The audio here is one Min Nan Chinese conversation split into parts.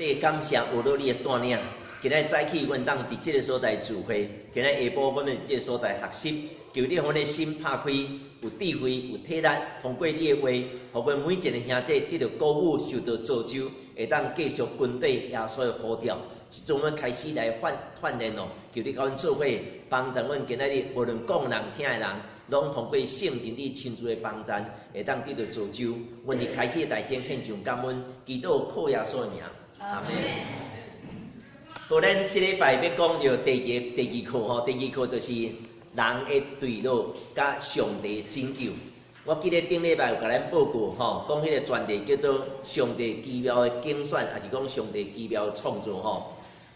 你感謝有了你的帶領，今仔早起阮當佇這个所在聚會，今仔下晡阮佇這个所在學習，求你予阮的心拍開，有智慧，有體力，通過你的話，予阮每一个兄弟得著鼓舞，受到造就，會當繼續跟綴耶穌的呼召。這陣阮開始來訓訓練咯，求你佮阮做伙，幫助阮今仔日無論講人聽的人，攏通過聖靈你親自的幫助，會當得著造就。阮佇開始的代誌獻上感恩，祈禱靠耶穌的名。阿們。好，咱這禮拜欲講著第二第二課吼，第二課就是人的墜落佮上帝拯救。我記得頂禮拜有共咱報告吼，講彼个專題叫做上帝奇妙的揀選，抑是講上帝奇妙的創造吼。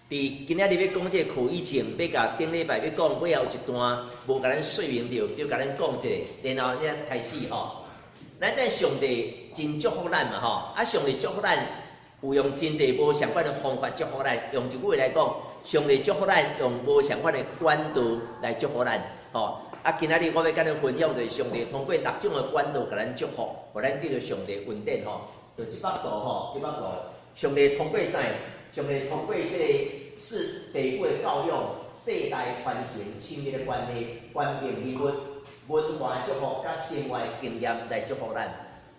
佇今仔日欲講這个課以前，欲共頂禮拜欲講尾後一段無共咱說明著，就共咱講一下，然後才開始吼。咱知上帝真祝福咱嘛吼，啊上帝祝福咱有用真濟無相仝的方法祝福咱。用一句話來講，上帝祝福咱用無相仝的管道來祝福咱吼。啊，今仔日我欲共恁分享，就是上帝通過六種的管道共咱祝福，予咱得著上帝恩典吼。就這幅圖吼，這幅圖，上帝通過啥？上帝通過這个是父母的教養、世代傳承、親密的關係、關鍵人物、文化祝福佮生活經驗來祝福咱。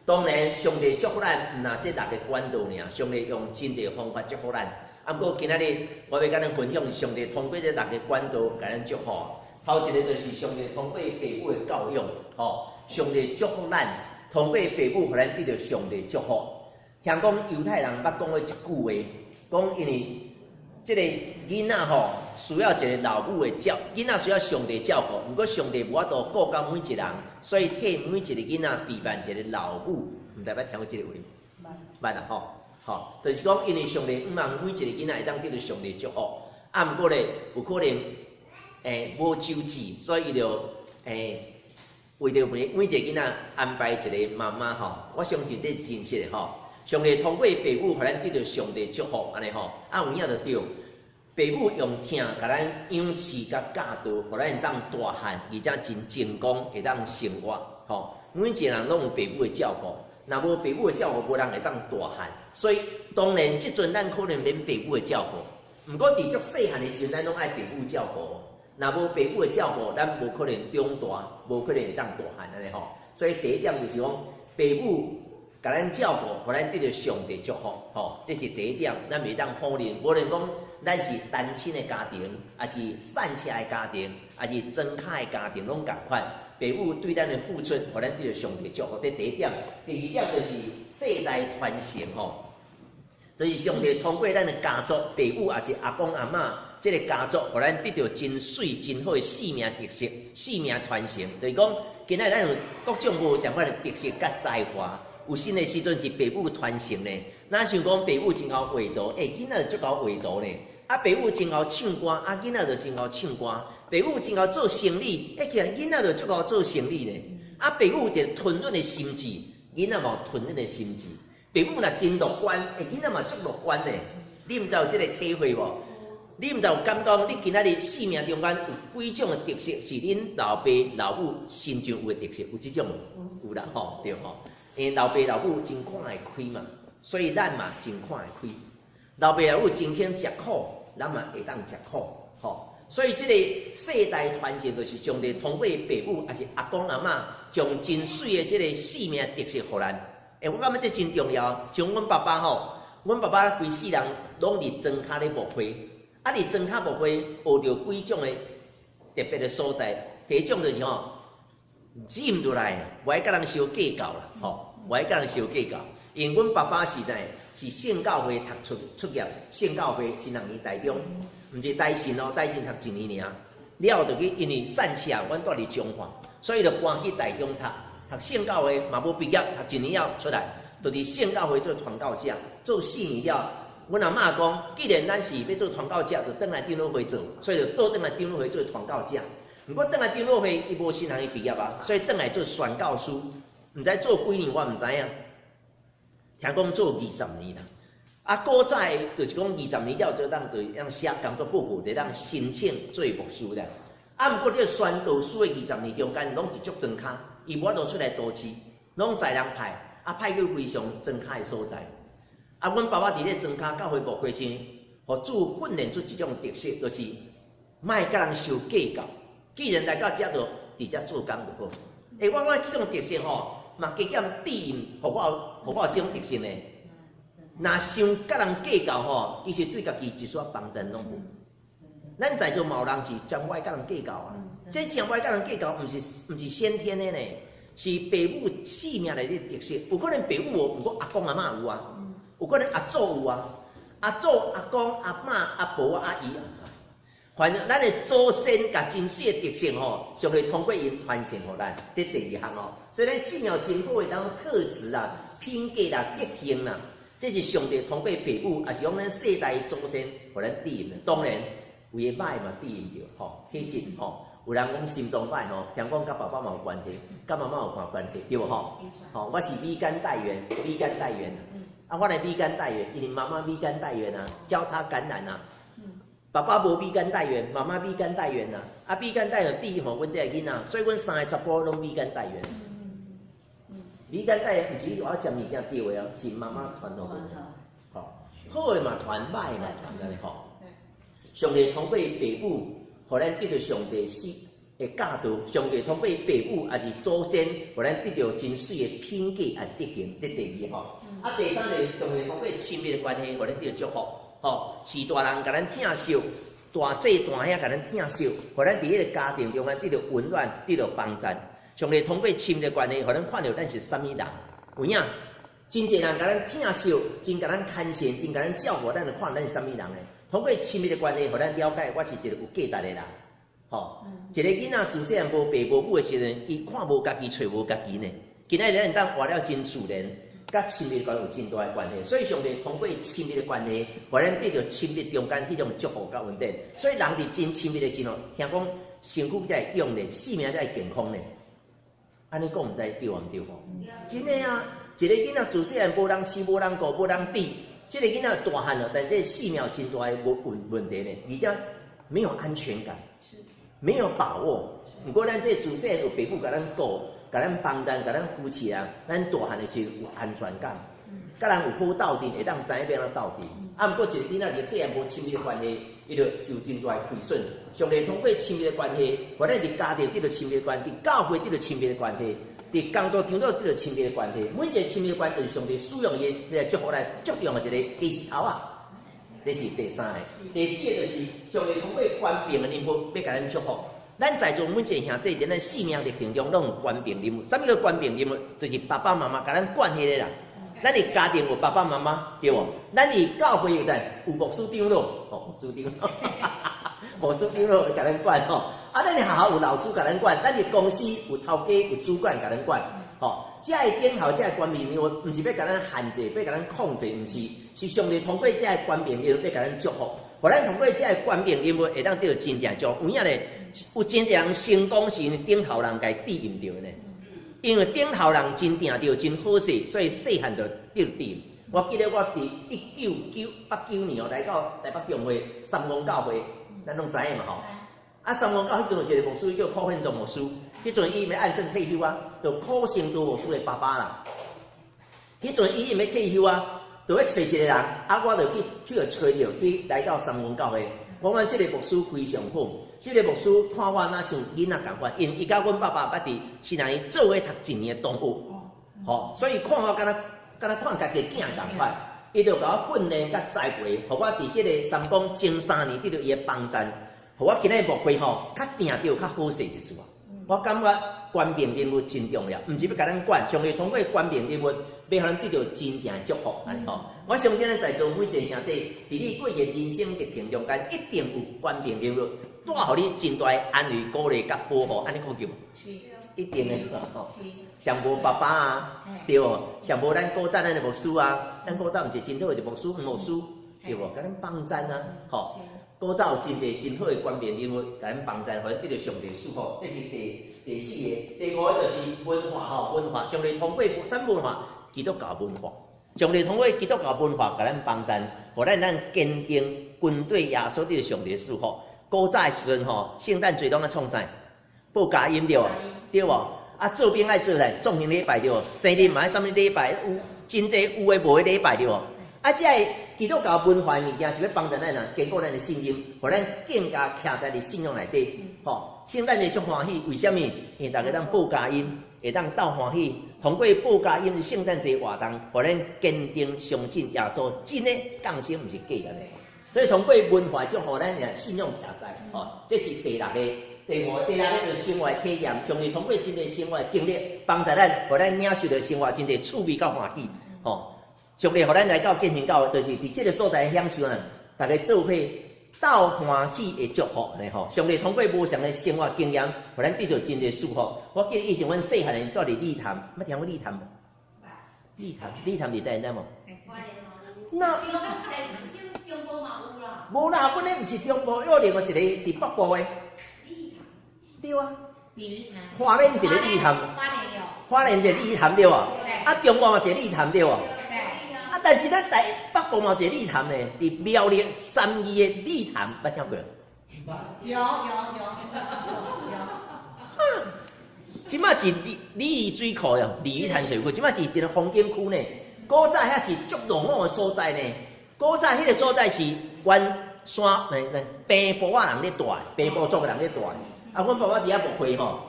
當然，上帝祝福咱毋但這六个管道爾，上帝用真濟方法祝福咱。啊，毋過今仔日我欲共恁分享，上帝通過這六个管道共咱祝福。頭一个就是上帝通過父母的教養，吼，上帝祝福咱，通過父母予咱得著上帝祝福。聽講猶太人捌講過一句話，講因為這个囡仔吼需要一个老母的照，囡仔需要上帝照顧，毋過上帝無法度顧到每一个人，所以替每一个囡仔備辦一个老母。毋知捌聽過這个話？捌啦吼，吼，就是講因為上帝向望每一个囡仔會當得著上帝祝福，啊，毋過咧有可能無周濟，所以伊就為著每每一个囡仔安排一个媽媽吼。我相信這是真實的吼。上帝通過父母，予咱得著上帝祝福，按呢吼，啊有影就對。父母用疼共咱養飼佮教導，予咱會當大漢，而且真成功，會當生活。吼，每一个人攏有父母的照顧，若無父母的照顧，無人會當大漢。所以當然，這陣咱可能免父母的照顧，毋過佇足細漢的時陣，咱攏愛父母照顧。若無父母的照顧，咱無可能長大，無可能會當大漢按呢吼。所以第一點就是講，父母共咱照顧，予咱得著上帝祝福，吼，這是第一點，咱袂當否認。無論講咱是單親的家庭，抑是散赤的家庭，抑是莊跤的家庭，攏仝款。父母對咱的付出，予咱得著上帝祝福，這第一點。第二點就是世代傳承，吼，就是上帝通過咱的家族，父母抑是阿公阿嬤這个家族，予咱得著真媠真好的生命特色、生命傳承。就是講，今仔咱有各種無仝款的特色佮才華。有生的時陣是父母傳承呢，若像講父母真𠢕畫圖，欸，囡仔就足𠢕畫圖呢。啊，父母真𠢕唱歌，啊，囡仔就真𠢕唱歌。父母真𠢕做生理，欸，其實囡仔就足𠢕做生理呢。啊，父母有一个吞忍的心智，囡仔嘛有吞忍的心智。父母若真樂觀，欸，囡仔嘛足樂觀呢。你毋知有這个體會無？你毋知有感覺？你今仔日生命中間有幾種的特色是恁老爸老母身上有的特色？有這種無？有啦吼，對吼。因為老爸老母真看會開嘛，所以咱嘛真看會開。老爸老母真肯食苦，咱嘛會當食苦，吼。所以這个世代傳承就是上帝通過父母，抑是阿公阿嬤，將真媠的這个生命特色予咱。欸，我感覺這真重要。像阮爸爸吼，阮爸爸規世人攏佇莊跤咧牧會，啊，佇莊跤牧會學著幾種的特別的所在。第一種就是吼，忍落來，無愛佮人相計較啦，吼，無愛佮人相計較。因為阮爸爸是啥？是聖教會讀出出業，聖教會新人年台中，毋是台神哦，台神讀一年爾，了後就去，因為散赤，阮住佇彰化，所以就搬去台中讀，讀聖教會嘛無畢業，讀一年了出來，就佇聖教會做傳教者，做四年了。阮阿嬤講，既然咱是欲做傳教者，就轉來長老會做，所以就倒轉來長老會做傳教者。毋過轉來長老會，伊無神學院畢業啊，所以轉來做宣教師，毋知做幾年，我毋知影。聽講做二十年啦。啊，古早的就是講二十年了，就當就當寫工作報告，就當申請做牧師啦。啊，毋過這個宣道師的二十年中間，攏是足莊跤，伊無法度出來都市，攏在人派，啊派去非常莊跤的所在。啊，阮爸爸佇咧莊跤教會牧會時，予主訓練出一種特色，就是莫佮人傷計較。既然來到遮，就佇遮做工就好。欸，我感覺這種特色吼，嘛加減致用，予我有這種特色呢。若傷佮人計較吼，其實對家己一絲幫助攏無。咱在座嘛有人是真愛佮人計較啊，這真愛佮人計較，毋是先天的呢，是爸母生命內底特色。有可能爸母無，毋過阿公阿嬤有啊，有可能阿祖有啊，阿祖、阿公、阿嬤、阿婆、阿姨，反正咱的祖先共真水的特性吼，上帝通過𪜶傳承予咱，這第二項哦。所以咱信仰真好的那種特質啊、品格啦、德行啦，這是上帝通過爸母，抑是講咱世代祖先予咱賜予的。當然，有的歹嘛賜予著吼，體質吼。有人講心臟歹吼，聽講佮爸爸嘛有關係，佮媽媽有關係，對無吼？吼，我是乙肝帶原，乙肝帶原。啊，我的乙肝帶原，因為媽媽乙肝帶原啊，交叉感染啊。爸爸無乙肝帶原，媽媽乙肝帶原啊。啊，乙肝帶原第一吼，阮這个囡仔，所以阮三个查埔攏乙肝帶原。乙肝帶原，毋是我食物件著的哦，是媽媽傳予阮的。吼，好的嘛傳，歹的嘛傳，按呢吼。上帝通過爸母，予咱得著上帝是的教導；上帝通過爸母，抑是祖先，予咱得著真媠的品格和德行。這第二吼。啊，第三個，上帝通過親密的關係，予咱得著祝福。吼，序大人共咱疼惜，大姐大兄共咱疼惜，予咱佇彼个家庭中間得著溫暖，得著幫贊。上帝通過親密的關係，予咱看著咱是啥物人。有影，真濟人共咱疼惜，真共咱牽線，真共咱照顧，咱就看咱是啥物人呢？通過親密的關係，予咱了解我是一個有價值的人。吼，一個囡仔自細漢無爸無母的時陣，伊看無家己，揣無家己呢。今仔日咱當活了真自然，佮親密的關係有真大的關係。所以上帝通過親密的關係，予咱得著親密中間彼種祝福佮恩典。所以人佇真親密的時陣，聽講身軀才會勇咧，性命才會健康咧。按呢講毋知對毋對吼？真的啊，一個囡仔自細漢無人飼、無人顧、無人佇，這個囡仔大漢了，但這個性命有真大的問題呢，而且沒有安全感，沒有把握。毋過咱這個自細漢有爸母共咱顧、共咱幫贊、共咱扶持啊，咱大漢的時陣有安全感，佮人有好鬥陣，會當知影欲按怎鬥陣。啊，毋過一個囡仔佇細漢無親密的關係，伊就受真大的虧損。上帝通過親密的關係，予咱佇家庭得著親密的關係，佇教會得著親密的關係，佇工作場所得著親密的關係。每一個親密的關係，就是上帝使用伊來祝福咱足重要的一個基石頭啊。這是第三個，第四個就是上帝通過權柄的人物，欲共咱祝福。咱在座每一個兄弟，佇咱生命歷程中，攏有權柄人物。啥物叫權柄人物？就是爸爸媽媽共咱管彼个啦。咱佇家庭有爸爸媽媽，對無？咱佇教會有有牧師長老，哦，牧師長老，牧師長老會共咱管吼。啊，咱佇學校有老師共咱管，咱佇公司有頭家有主管共咱管，吼。這个頂頭，這个權柄人物，毋是欲共咱限制，欲共咱控制，毋是，是上帝通過這个權柄人物欲共咱祝福，予咱通過這个權柄人物會當得著真正祝福。有影咧，有真濟人成功是因為頂頭人共伊指引著的呢。因為頂頭人真定著真好勢，所以細漢就得指引。我記得我佇1989年哦，來到台北中會三光教會，咱攏知影嘛吼。啊，三光教會彼陣有一個牧師叫柯憲宗牧師，彼陣伊欲按聖退休啊，就柯成都牧師的爸爸啦。彼陣伊欲退休啊，就欲揣一個人，啊，我就去予揣著，去來到三光教會。我感覺這個牧師非常好，這個牧師看我若像囡仔仝款，因為伊佮阮爸爸捌佇新南做伙讀一年的同學，吼，所以看我敢若看家己的囝仝款，伊就共我訓練佮栽培，予我佇彼个三光前3年得著伊的幫贊，予我今仔日牧會吼較定著較好勢一絲啊。我感覺權柄人物真重要，毋是欲共咱管，上帝通過權柄人物，欲予咱得著真正的祝福，按呢吼。我相信咱在座每一個兄弟，佇你過的人生歷程中間，一定有權柄人物帶予你真大的安慰、鼓勵佮保護，按呢講對無？是，一定的吼。上無爸爸啊，對無？上無咱古早咱的牧師啊，咱古早毋是真好的牧師、黃牧師，對無？共咱幫贊啊，吼。古早有真濟真好的權柄人物，共咱幫贊，予咱得著上帝祝福。這是第四個，第五個就是文化吼，文化。上帝通過啥物文化？基督教文化。上帝通過基督教文化，共咱幫贊，予咱堅定跟隨耶穌得著上帝祝福。古早的時陣吼，聖誕節攏愛創啥？報佳音對無？對無？啊，做兵愛做啥？眾行禮拜對無？生日嘛愛啥物禮拜？有真濟有的無的禮拜對無？啊，這个基督教文化的物件，是欲幫助咱啊，堅固咱的信心，予咱更加徛在佇信仰內底。吼，聖誕節足歡喜，為啥物？因為逐家當報佳音，會當鬥歡喜。通過報佳音聖誕節活動，予咱堅定相信耶穌真的降生，毋是假的。所以通過文化祝福咱的信仰徛在。吼，這是第六個。第五、第六个就是生活體驗，上帝通過真濟生活經歷，幫助咱，予咱領受著生活真濟趣味佮歡喜。吼，上帝予咱來到建興教會，就是佇這个所在享受呢，逐家做伙鬥歡喜的祝福呢吼。上帝通過無仝的生活經驗，予咱得著真濟祝福。我記得以前阮細漢時蹛佇鯉潭，捌聽過鯉潭無？鯉潭，鯉潭佇佗，知無？那無啦，阮彼毋是中部，有另外一個佇北部的。對啊，花蓮一个鯉潭，花蓮一个鯉潭對無？啊，中部嘛一个鯉潭對無？啊，但是咱台北部嘛一个鯉潭呢，佇苗栗三義的鯉潭，捌聽過？有有有有。哈，這馬是鯉鯉魚水庫喲，鯉魚潭水庫，這馬是一个風景區呢。古早遐是足落伍的所在呢。古早彼个所在是原山那平埔仔人咧蹛，平埔族的人咧蹛。啊，阮爸爸佇遐牧會吼，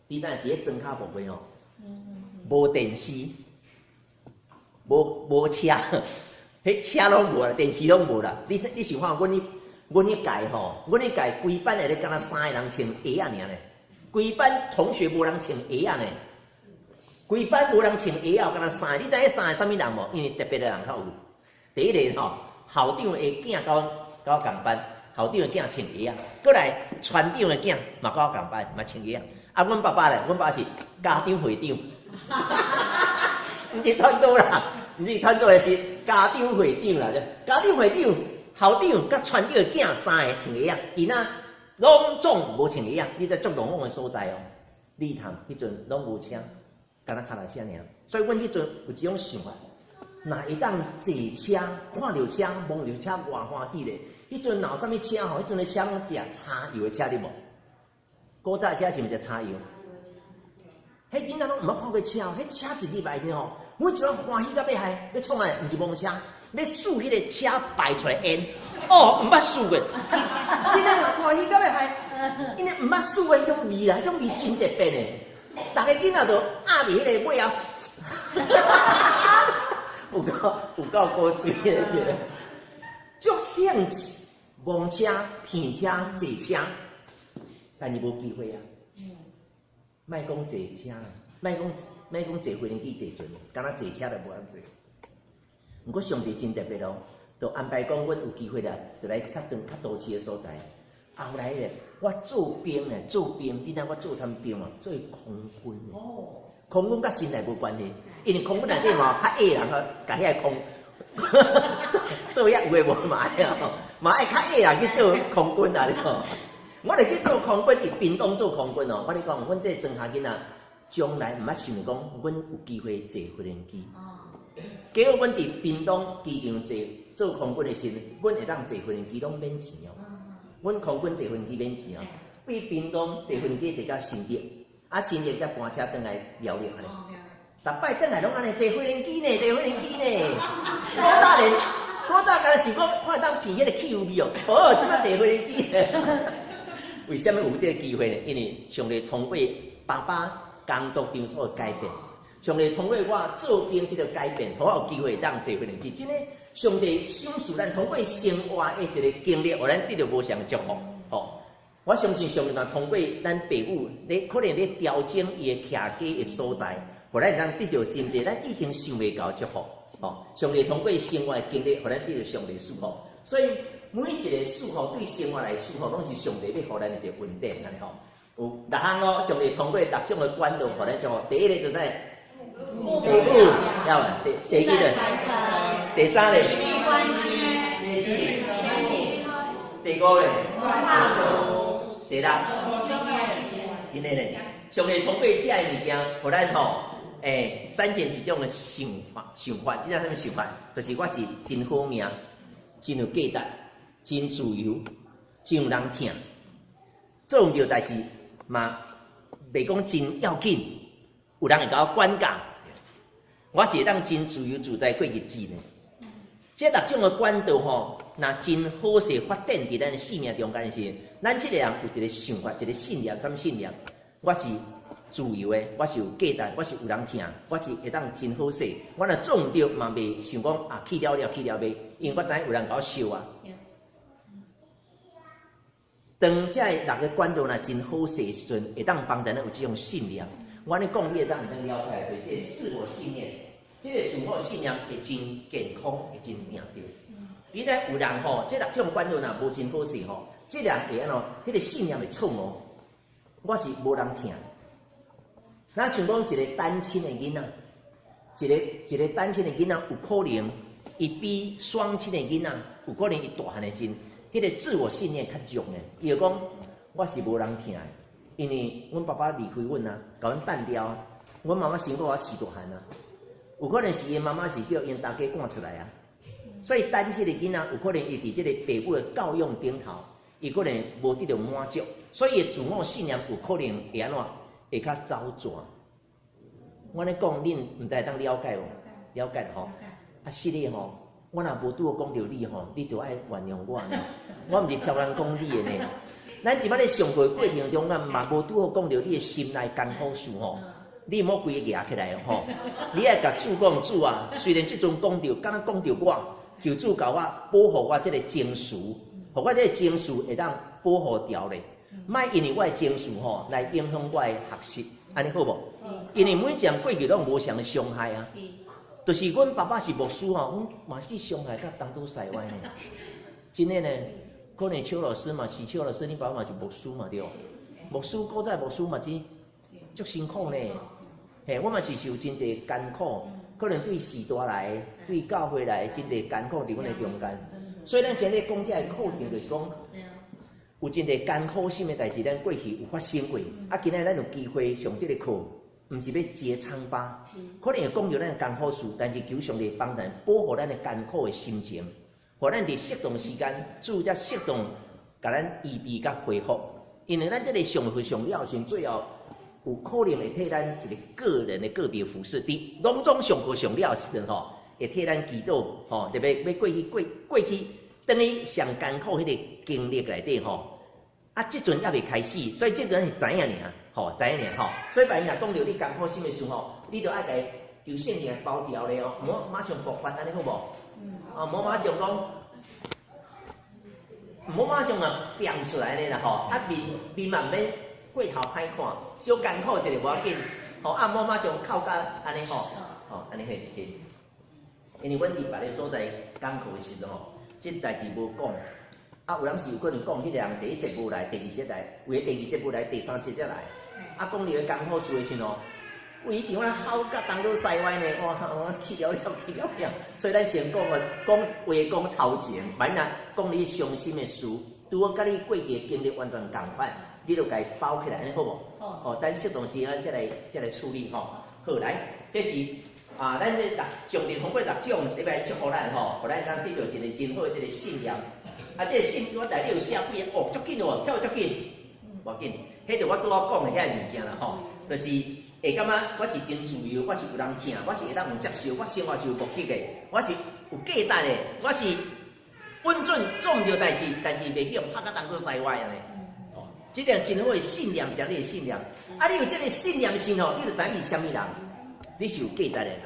你知佇咧莊跤牧會吼，無電視，無車，彼車攏無啦，電視攏無啦。你想看，阮彼屆吼，阮彼屆規班的咧，敢若三个人穿鞋仔爾呢，規班同學無人穿鞋仔呢，規班無人穿鞋仔，敢若三个。你知彼三個啥物人無？因為特別的人較有。第一个吼，校長的囝佮我仝班。校長的囝穿鞋仔，閣來村長的囝嘛佮我仝班，嘛穿鞋仔。啊，阮爸爸咧，阮爸是家長會長，毋是傳道啦，毋是傳道的是家長會長啦。家長會長、校長佮村長的囝三个穿鞋仔，其他攏總無穿鞋仔。你佇足落伍的所在哦，鯉潭彼陣攏無車，敢若跤踏車爾。所以阮彼陣有這種想法，若會當坐車，看著車，摸著車，偌歡喜咧。彼陣若有啥物車吼？彼陣的車攏食柴油的車，對無？古早車是毋是食柴油？彼囡仔攏毋捌看過車，彼車一入來時吼，每一個人歡喜甲欲死，欲創啥？毋是摸車，欲嗅彼个車排出來煙。哦，毋捌嗅過，真的歡喜甲欲死，因為毋捌嗅過彼種味啦，彼種味真特別的。逐个囡仔都壓佇彼个尾仔，有夠有夠古錐的，一个，足興趣。摸車、聞車、坐車，但是無機會啊。莫講坐車，莫講坐飛機坐船，敢若坐車都無遐濟。毋過上帝真特別哦，就安排講阮有機會啦，就來較莊較都市的所在。後來咧，我做兵咧，做兵，你知我做啥物兵無？做空軍。哦。空軍佮身材無關係，因為空軍內底嘛較矮人啊，共遐個空。做做遐有的無嘛愛哦，嘛愛較矮人去做空軍啊！吼，我著去做空軍，佇屏東做空軍哦。我咧講，阮這個莊跤囡仔，將來毋捌想著講，阮有機會坐飛機。結果阮佇屏東機場坐做空軍的時陣，阮會當坐飛機攏免錢哦。阮空軍坐飛機免錢哦，對屏東坐飛機坐到新竹，啊新竹才趕車轉來苗栗按呢。逐擺轉來攏按呢，坐飛機呢，坐飛機呢。古早連古早敢若想講，看會當聞彼个汽油味哦。哦，這擺坐飛機。為啥物有這个機會呢？因為上帝通過爸爸工作場所的改變，上帝通過我做兵這个改變，予我有機會當坐飛機。真的，上帝賞賜咱通過生活的一个經歷，予咱得著無仝的祝福。吼，我相信上帝若通過咱爸母，咧可能咧調整伊的徛家的所在。予咱會當得著真濟，咱以前想袂到祝福，吼！上帝通過生活的經歷，予咱得著上帝祝福。所以每一个祝福對生活來祝福，攏是上帝欲予咱的一个恩典，按呢吼。有六項哦，上帝通過六種的管道，予咱祝福。第一个就是父母，曉無？第二个，第三个，第四，第五个，第六，真的呢。上帝通過這个物件，予咱吼，欸，產生一種的想法，想法，你知啥物想法？就是我是真好命，真有價值，真自由，真有人疼，做毋著代誌嘛，袂講真要緊，有人會共我管教。我是會當真自由自在過日子呢。這六種的管道吼，若真好勢發展佇咱的生命中間時，咱這個人有一個想法，一個信念，啥物信念？我是自由的，我是有價值，我是有人疼，我是會當真好勢。我若做毋著嘛袂想講啊，去了了，去了袂，因為我知影有人共我惜啊。當這六個管道若真好勢的時陣，會當幫助咱有這種信念。我按呢講，你會當會當了解，就是這個自我信念，這個自我信念會真健康，會真定著。你知有人吼，這六種管道若無真好勢吼，這人會按怎？彼個信念會錯誤。我是無人疼。咱想講一個單親的囡仔，一個一個單親的囡仔有可能，伊比雙親的囡仔有可能伊大漢的時，彼個自我信念較弱呢。伊就講我是無人疼的，因為阮爸爸離開阮啊，共阮擲掉啊，阮媽媽辛苦我飼大漢啊，有可能是𪜶媽媽是叫𪜶大家趕出來啊，所以單親的囡仔有可能伊佇這個父母的教養頂頭，伊可能無得著滿足，所以伊的自我信念有可能會按怎？會較走轉。我按呢講，恁毋知會當了解無？了解吼。啊，是的吼，我若無拄好講著你吼，你就愛原諒我呢。我毋是挑人講你的呢。咱佇咧上課過程中，咱嘛無拄好講著你的心內艱苦事吼。你莫規个蜈起來吼。你愛共主講，主啊，雖然這陣講著，敢若講著我，求主共我保護我這個情緒，予我這個情緒會當保護牢咧。莫因為我的情緒吼來影響我的學習，按呢好無？因為每一項過去攏無相仝傷害啊。就是阮爸爸是牧師吼，阮嘛是去傷害甲東倒西歪呢。真的呢，可能邱老師嘛是邱老師，你爸爸嘛是牧師嘛對？牧師古早牧師嘛真足辛苦呢。嘿，我嘛是受真濟艱苦，可能對時代來，對教會來，真濟艱苦佇阮的中間。所以咱今日講這個課程，就是講有真濟艱苦心的代誌，咱過去有發生過。啊，今仔日咱有機會上這個課，毋是欲揭瘡疤，可能會講著咱艱苦事，但是求上帝幫咱保護咱的艱苦的心情，予咱佇適當時間，主才適當共咱醫治佮恢復。因為咱這個上課上了時，最後有可能會替咱一個個人的個別服事，佇攏總上課上了時陣吼，會替咱祈禱吼，特別欲過去過過去，當伊上艱苦彼個經歷內底吼，啊，這陣猶未開始，所以這陣是知影爾，吼，知影爾吼。所以別人若講著你艱苦心的時候，你著愛共伊求聖靈來包牢咧哦，毋好馬上爆發，按呢好無？啊，毋好馬上講，毋好馬上啊變出來咧啦吼，啊面面嘛毋免過頭歹看，小艱苦一下無要緊，吼啊毋好馬上哭甲按呢吼，吼按呢嘿嘿。因為阮佇別个所在講課的時陣吼，這代誌無講，啊有當時有可能講彼個人第一節無來，第二節來，有的第二節無來，第三節才來。啊，講著艱苦事的時陣吼，規場咧吼甲東倒西歪呢，哇！我去了了，去了了。所以咱先講個講話講頭前，萬一講你傷心的事，拄好佮你過去的經歷完全仝款，你就共伊包起來，按呢好無？好。哦，等適當時咱才來處理吼。好，來，這是啊，咱這六上帝通過六種禮拜祝福咱吼，予咱通得著一個真好的這個信念。啊，這個信我內底有寫幾个，哦，足緊哦，跳足緊，無要緊，彼就我拄仔講的遐個物件啦吼，就是會感覺我是真自由，我是有人疼，我是會當有接受，我生活是有目的的，我是有價值的，我是穩準做毋著代誌，但是袂去予拍甲東倒西歪按呢。哦，這個真好的信念，就是你的信念。啊，你有這個信念時吼，你就知你是啥物人，你是有價值的人。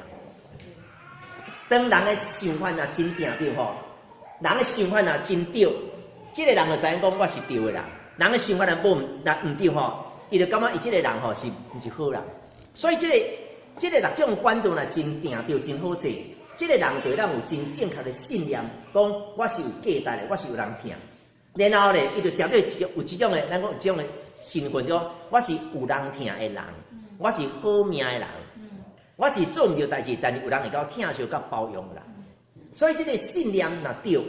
當人的想法若真定著吼，人的想法若真對，這個人就知影講我是對的人。人的想法若無若毋對吼，伊就感覺伊這個人吼是毋是好人。所以這個這個六種管道若真定著真好勢，這個人就會當有真正確的信念，講我是有價值的，我是有人疼。然後咧，伊就食到一種有這種的，咱講有這種的身份，就講我是有人疼的人，我是好命的人，我是做毋著代誌，但是有人會共我疼惜佮包容的人。所以這個信念若對，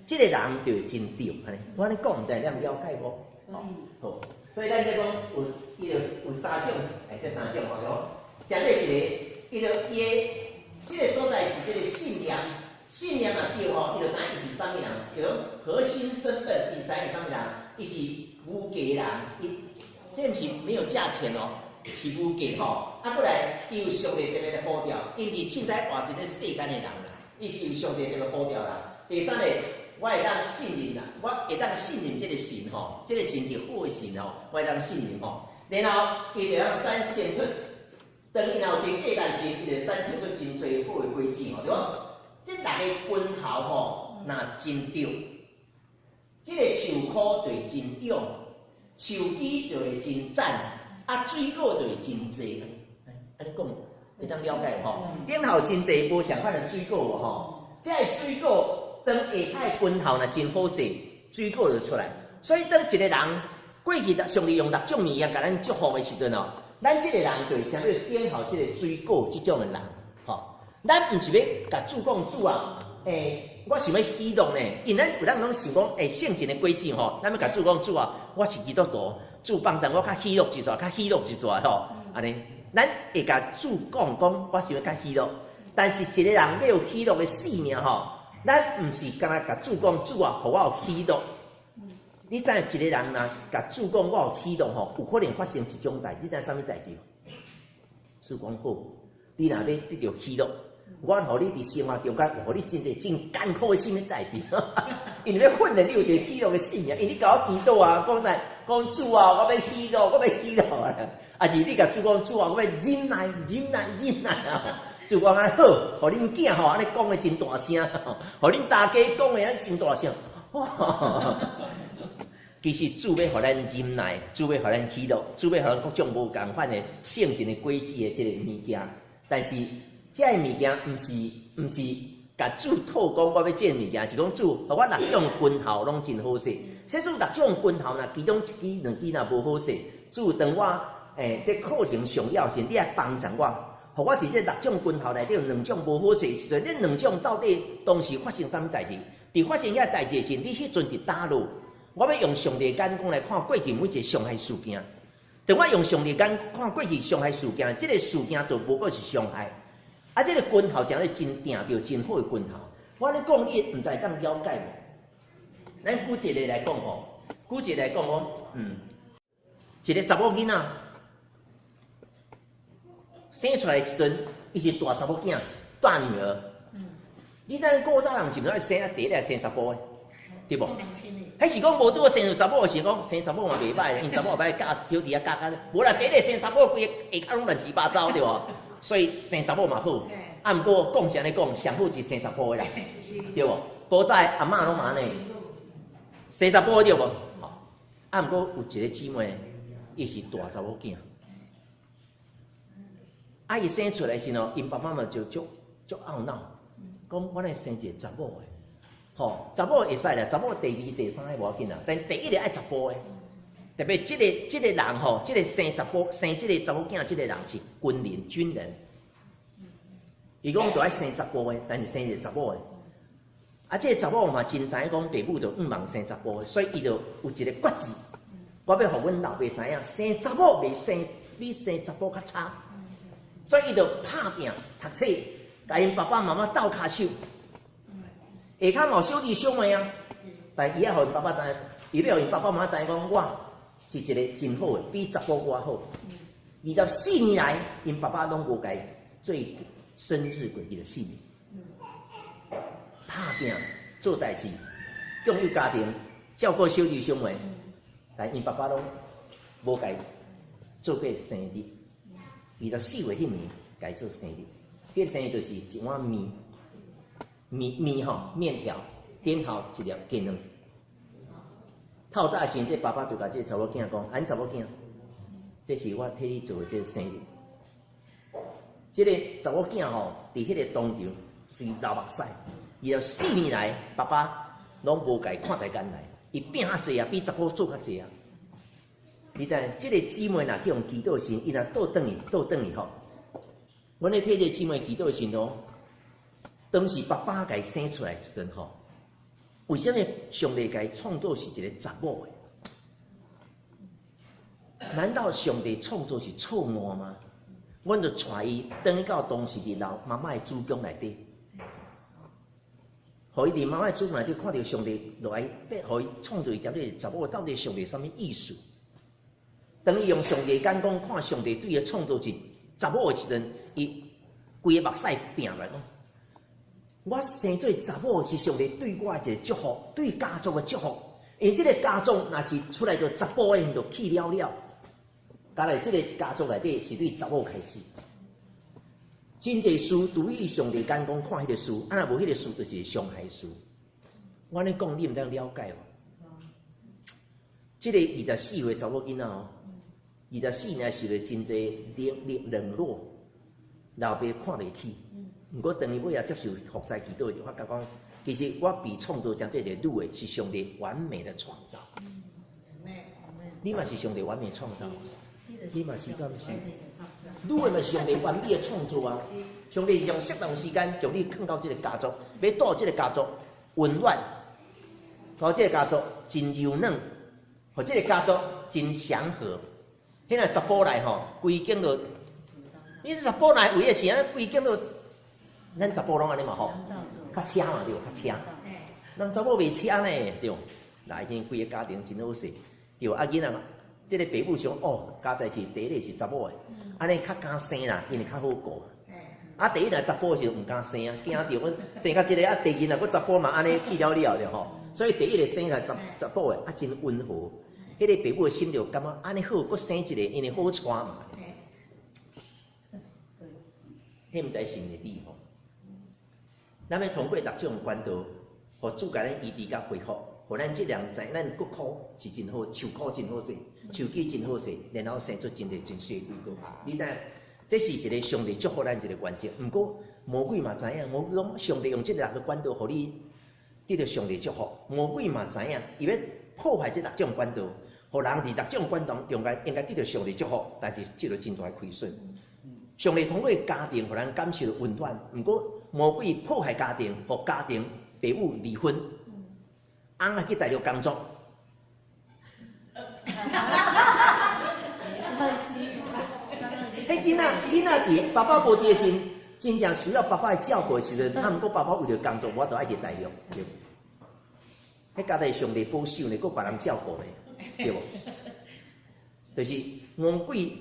這個人就會真對。按呢，我按呢講，毋知你了解無？好，所以咱這講有，伊就有三種，哎，這三種吼，就食咧一個，伊就伊的這個所在是這個信念，信念若對吼，伊就知影伊是啥物人，叫做核心身份，伊是知影伊啥物人，伊是無價人，伊這毋是沒有價錢哦，是無價吼。啊，過來伊有上帝特別的呼召，伊毋是凊彩活一个世間的人啦，伊是有上帝特別呼召啦。第三个，我會當信任啦，我會當信任這個神吼，這個神是好的神吼，我會當信任吼。然後伊就當產生出，當伊若有真價值時，伊就產生出真濟好的果子吼，對無？這六个根頭吼，若真對，這個樹箍就會真勇，樹枝就會真展，啊，水果就會真濟。按呢講會當了解無吼？頂頭真濟無相仝的水果無吼？這个水果當下跤的根頭若真好勢，水果就出來。所以當一個人過去，上帝用六種物件共咱祝福的時陣哦，咱這個人就會成做頂頭這個水果這種的人，吼。咱毋是欲共主講主啊，我想欲喜樂呢，因為咱有當攏想講，聖靈的果子吼，咱欲共主講主啊，我是基督徒，主幫助我較喜樂一撮，較喜樂一撮吼，按呢，咱會共主講講，我想欲較喜樂，但是一個人欲有喜樂的生命吼，咱毋是干焦共主講主啊，予我有喜樂。你知影一個人若共主講我有喜樂吼，有可能發生一種代誌，你知影啥物代誌？主講好，你若欲得著喜樂，我予你佇生活中間，予你真濟真艱苦的啥物代誌，因為欲訓練你有一個喜樂的生命，因為你共我祈禱啊，講在講主啊，我欲喜樂，我欲喜樂啊，抑是你共主講主啊，我欲忍耐，忍耐，忍耐啊，主講按呢好，予恁囝吼按呢講的真大聲，予恁大家講的按呢真大聲。其實主欲予咱忍耐，主欲予咱喜樂，主欲予咱各種無仝款的聖神的果子的這個物件，但是這个物件毋是共主討講我欲這个物件，是講主，予我六種根頭攏真好勢。說主六種根頭若其中一支兩支若無好勢，主當我這課程上了時，你愛幫助我，予我佇這六種根頭內底有兩種無好勢時陣，這兩種到底當時發生啥物代誌？佇發生遐代誌時，你彼陣佇佗落？我欲用上帝眼光來看過去每一個傷害事件。當我用上帝眼看過去傷害事件，這個事件就無閣是傷害。啊，這個根頭誠咧真定著真好的根頭。我咧講，你毋知會當了解無？咱舉一個來講吼，舉一個來講講，一個查某囡仔生出來的時陣，伊是大查某囝，大女兒。你知影古早人是毋是愛生啊？第一個生查埔的，對無？彼是講無拄好生出查某，是講生查某嘛袂䆀，因查某後擺教小弟仔教較，無啦，第一個生查某，規个下跤攏亂七八糟，對無？所以生查某嘛好，啊，毋過講是按呢講，上好是生查埔的啦，對無？古早的阿嬤攏嘛按呢，生查埔對無？啊，毋過有一個姊妹，伊是大查某囝，啊，伊生出來時吼，𪜶爸爸媽媽就足足懊惱，講我來生一個查某的，吼，查某會使啦，查某第二、第三个無要緊啦，但第一个愛查埔的，特別這個人吼，這個生查埔生這個查某囝，這個人是軍人，軍人，伊講就愛生查埔的，但是生一個查某的，啊，這個查某嘛真知影講，爸母就向望生查埔的，所以伊就有一個決志，我欲予阮老爸知影，生查某袂生比生查埔較差，所以伊就拍拚讀冊。共𪜶爸爸媽媽鬥跤手，下跤嘛有小弟小妹啊，但伊愛予𪜶爸爸知影，伊欲予𪜶爸爸媽媽知影講，我是一個真好的，比查埔閣好。24年來，𪜶爸爸攏無共伊做生日過二十四年，拍拚做代誌，供養家庭，照顧小弟小妹，但𪜶爸爸攏無共伊做過生日。24歲彼年，共伊做生日。彼個生日就是一碗麵，麵麵吼麵條，頂頭一粒雞卵。透早時，這爸爸就共這個查某囝講：，啊，查某囝，這是我替你做的這個生日。這個查某囝吼，佇彼個當場隨流目屎。24年來，爸爸攏無共伊看在眼內，伊拼較濟啊，比查埔做較濟啊。你知影，這個姊妹若去予祈禱時，伊若倒轉去，倒轉去吼。阮咧替這個姊妹祈禱時陣，當時爸爸共伊生出來時陣吼，為啥物上帝共伊創造是一個查某的？難道上帝創造是錯誤嗎？阮就帶伊轉到當時佇老媽媽的子宮內底，予伊佇媽媽的子宮內底看著上帝落來，欲予伊創造伊踮咧查某，到底上帝啥物意思？當伊用上帝眼光看上帝對伊創造是查某的時陣，伊規个目屎拚來講，我生做查某是上帝對我的一個祝福，對家族的祝福。因為這個家族若是出來做查埔的，就去了了。加來這個家族內底是對查某開始。真濟事拄於上帝眼光看彼個事，啊若無彼個事，就是傷害事。我按呢講，你毋知了解無？這個24歲查某囡仔哦，24年受著真濟冷冷冷落，老爸看袂起。毋過當伊尾仔接受服侍祈禱，就發覺講，其實我被創造成這個女的，是上帝完美的創造。你嘛是上帝完美創造，你嘛是敢是？女的嘛是上帝完美的創造啊！上帝是用適當時間將你放到這個家族，欲帶這個家族溫暖，予這個家族真柔軟，予這個家族真祥和。彼若查埔來吼，規間都，你查埔來為的是按規間都，咱查埔攏按呢嘛吼，較奢嘛對，較奢。人查某袂奢呢對，來因規個家庭真好勢，對啊囡仔，這個爸母想哦，佳哉是第一個是查某的，按呢較敢生啦，因為較好顧。啊，第一若查埔時毋敢生啊，驚著阮生較這個啊，第二若閣查埔嘛按呢去了了著吼，所以第一個生來查查埔的啊，真溫和。彼個爸母的心就感覺按呢好，閣生一個，因為好帶嘛。彼毋知是毋是你吼？咱欲通過六種管道，予主共咱醫治佮恢復，予咱這人知咱骨科是真好，手科真好勢，手機真好勢，然後生出真濟真水的水果。你知？這是一個上帝祝福咱一個原則。毋過魔鬼嘛知影，魔鬼講上帝用這六個管道，予你得著上帝祝福。魔鬼嘛知影，伊欲破壞這六種管道，予人佇六種管道中間應該得著上帝祝福，但是受著真大的虧損。上帝通過家庭，予咱感受著溫暖。毋過魔鬼破壞家庭，予家庭爸母離婚，翁仔去大陸工作。彼囡仔，囡仔佇爸爸無佇的時，真正需要爸爸的照顧的時陣，啊，毋過爸爸為著工作，無法度愛佇大陸，對。彼家己上帝保守呢，閣別人照顧呢，對無？就是魔鬼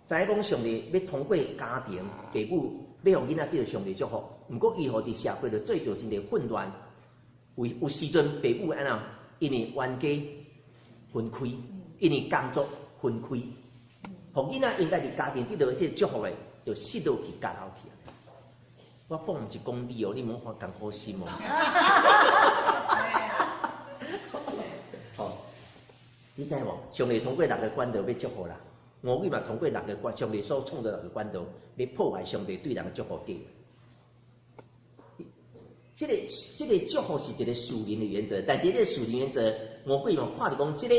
知影講上帝欲通過家庭、爸母，欲予囡仔得著上帝祝福，毋過伊予佇社會就製造真濟混亂。有有時陣爸母按怎？因為冤家分開，因為工作分開。予囡仔應該佇家庭得著這個祝福的，就失落去、教流去。我講毋是講你哦，你莫發艱苦心哦。吼，你知無？上帝通過六個管道欲祝福人，魔鬼嘛通過六個管，上帝所創造六個管道，欲破壞上帝對人的祝福計劃。這個這個祝福是一個屬靈的原則，但這個屬靈原則，魔鬼嘛看著講這個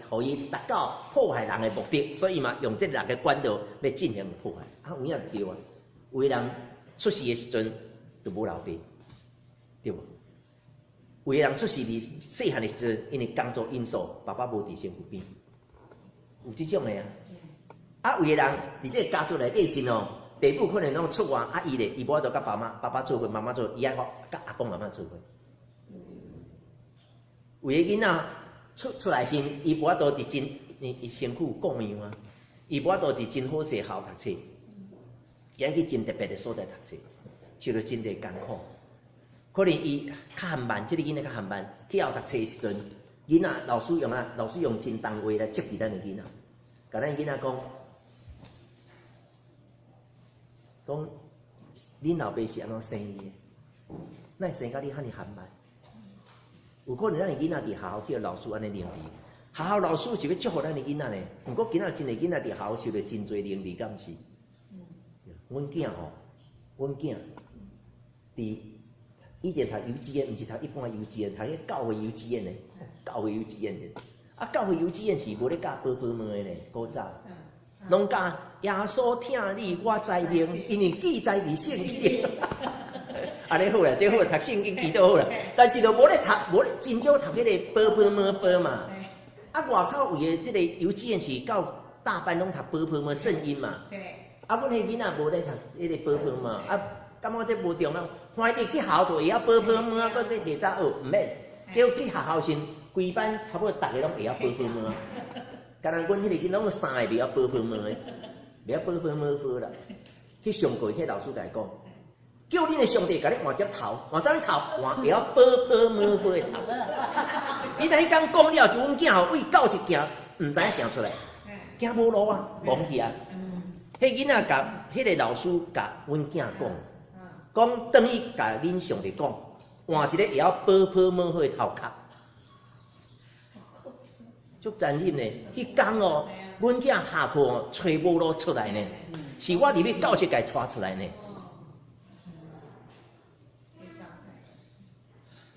會予伊達到破壞人的目的，所以嘛用這六個管道欲進行破壞。啊，有影就對啊，有的人出世的時陣就無老爸，對無？有的人出世佇細漢的時陣，因為工作因素，爸爸無佇身軀邊，有這種的啊。啊，有的人佇這個家族內底時哦，爸母可能攏出外，啊，伊咧，伊無法度佮爸媽、爸爸做伙，媽媽做伙，伊愛佮阿公阿嬤做伙。有的囡仔出出來時，伊無法度佇真，伊身軀供養啊，伊無法度佇真好勢校讀冊，伊愛去真特別的所在讀冊，受著真濟艱苦。可能伊較緩慢，這個囡仔較緩慢，去校讀冊的時陣，囡仔老師用啊，老師用真重話來責備咱的囡仔，共咱囡仔講。講恁老爸是按怎生伊的？哪會生甲你遐爾緩慢？有可能咱的囡仔佇學校去予老師按呢凌遲，學校老師是欲祝福咱的囡仔呢。毋過今仔真濟囡仔佇學校受著真濟凌遲，敢毋是？阮囝吼，阮囝佇以前讀幼稚園，毋是讀一般幼稚園，讀彼教會幼稚園呢，教會幼稚園呢。啊，教會幼稚園是無咧教寶寶們的呢，古早。攏教耶穌疼你，我知明，因為記載佇聖經。按呢好啦，這好，讀聖經祈禱好啦。但是就無咧讀，無咧真少讀彼個寶寶們寶嘛。啊，外口有的這個幼稚園是到大班攏讀寶寶們正音嘛。啊，阮彼囡仔無咧讀彼個寶寶們，啊，感覺這無重要。反正去學校就會曉寶寶們，閣欲提早學，毋免。結果去學校時，規班差不多逐个攏會曉寶寶們。敢若阮彼個囡仔攏三个袂曉寶寶們的，袂曉保保摸好啦。去上課，彼老師共伊講，叫恁的上帝共你換隻頭，換啥物頭？換會曉保保摸好的頭。你知彼工講了，就阮囝吼為教室行，毋知影行出來，行無路啊，戇去啊。彼囡仔共彼个老師共阮囝講，講轉去共恁上帝講，換一个會曉保保摸好的頭殼。足殘忍的，彼工哦，阮囝下課哦，揣無路出來呢，是我入去教室共伊帶出來呢。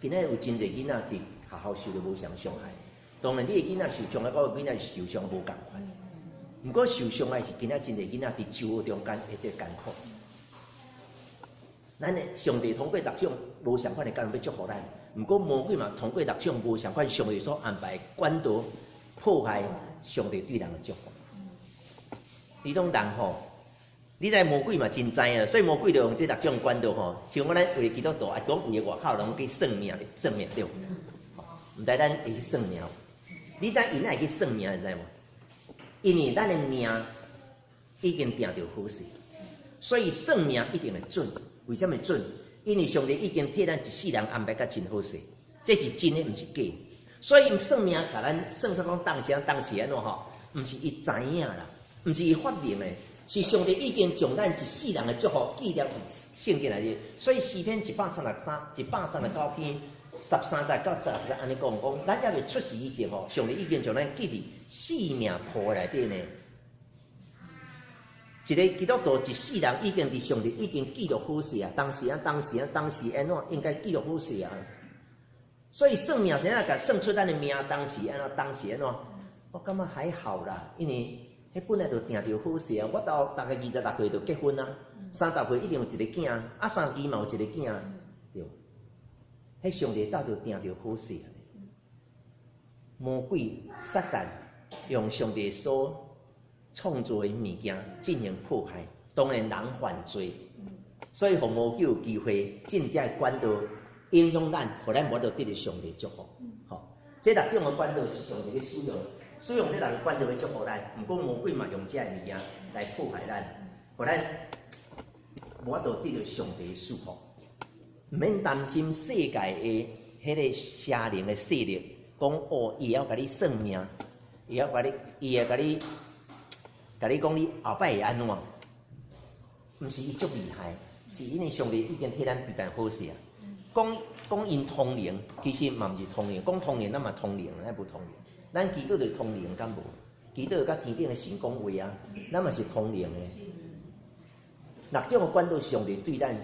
今仔日有真濟囡仔佇學校受著無仝傷害，當然你的囡仔受傷害，佮我囡仔受傷無仝款。毋過受傷害是今仔真濟囡仔佇就學中間的這個艱苦。咱的上帝通過六種無仝款的教育欲祝福咱，毋過魔鬼嘛通過六種無仝款上帝所安排的管道破壞上帝對人的祝福。你講人吼，你知魔鬼嘛真知影，所以魔鬼就用這六種管道吼，像我咱為基督徒啊，講為外口攏去算命，算命對無？毋知咱會去算命？你知𪜶哪會去算命，你知無？因為咱的命已經定著好勢，所以算命一定會準。為啥物準？因為上帝已經替咱一世人安排甲真好勢，這是真的，毋是假。所以算命共咱算出講當時當時按怎吼，毋是伊知影啦，毋是伊發明的，是上帝已經將咱一世人的祝福記錄佇聖經內底。所以詩篇133、139篇13節到16節按呢講講，咱猶未出世以前吼，上帝已經將咱記佇性命簿內底呢。一个基督徒一世人已經佇上帝已經記錄好勢啊，當時啊，當時啊，當時按怎應該記錄好勢啊。所以算命先生共算出咱的命，當時按怎，當時按怎，我感覺還好啦，因為彼本來就定著好勢啊。我到大概26歲就結婚啊，30歲一定有一個囝，啊，32嘛有一個囝，對。彼上帝早就定著好勢啊。魔鬼撒旦用上帝所創造的物件進行破壞，當然人犯罪，所以予魔鬼有機會進這个管道影響咱，予咱無法度得著上帝祝福。吼，這六種的管道是上帝咧使用，使用這六个管道欲祝福咱。毋過魔鬼嘛用這个物件來破壞咱，予咱無法度得著上帝的祝福。毋免擔心世界的彼个邪靈的勢力，講哦，伊會曉共你算命，伊會曉共你，伊會共你。共你講，你後擺會按怎？毋是伊足厲害，是因為上帝已經替咱預備好勢啊。講講𪜶通靈，其實嘛毋是通靈。講通靈，咱嘛通靈，咱無通靈。咱祈禱就通靈，敢無？祈禱佮天頂的神講話啊，咱嘛是通靈的。六種的管道上帝對咱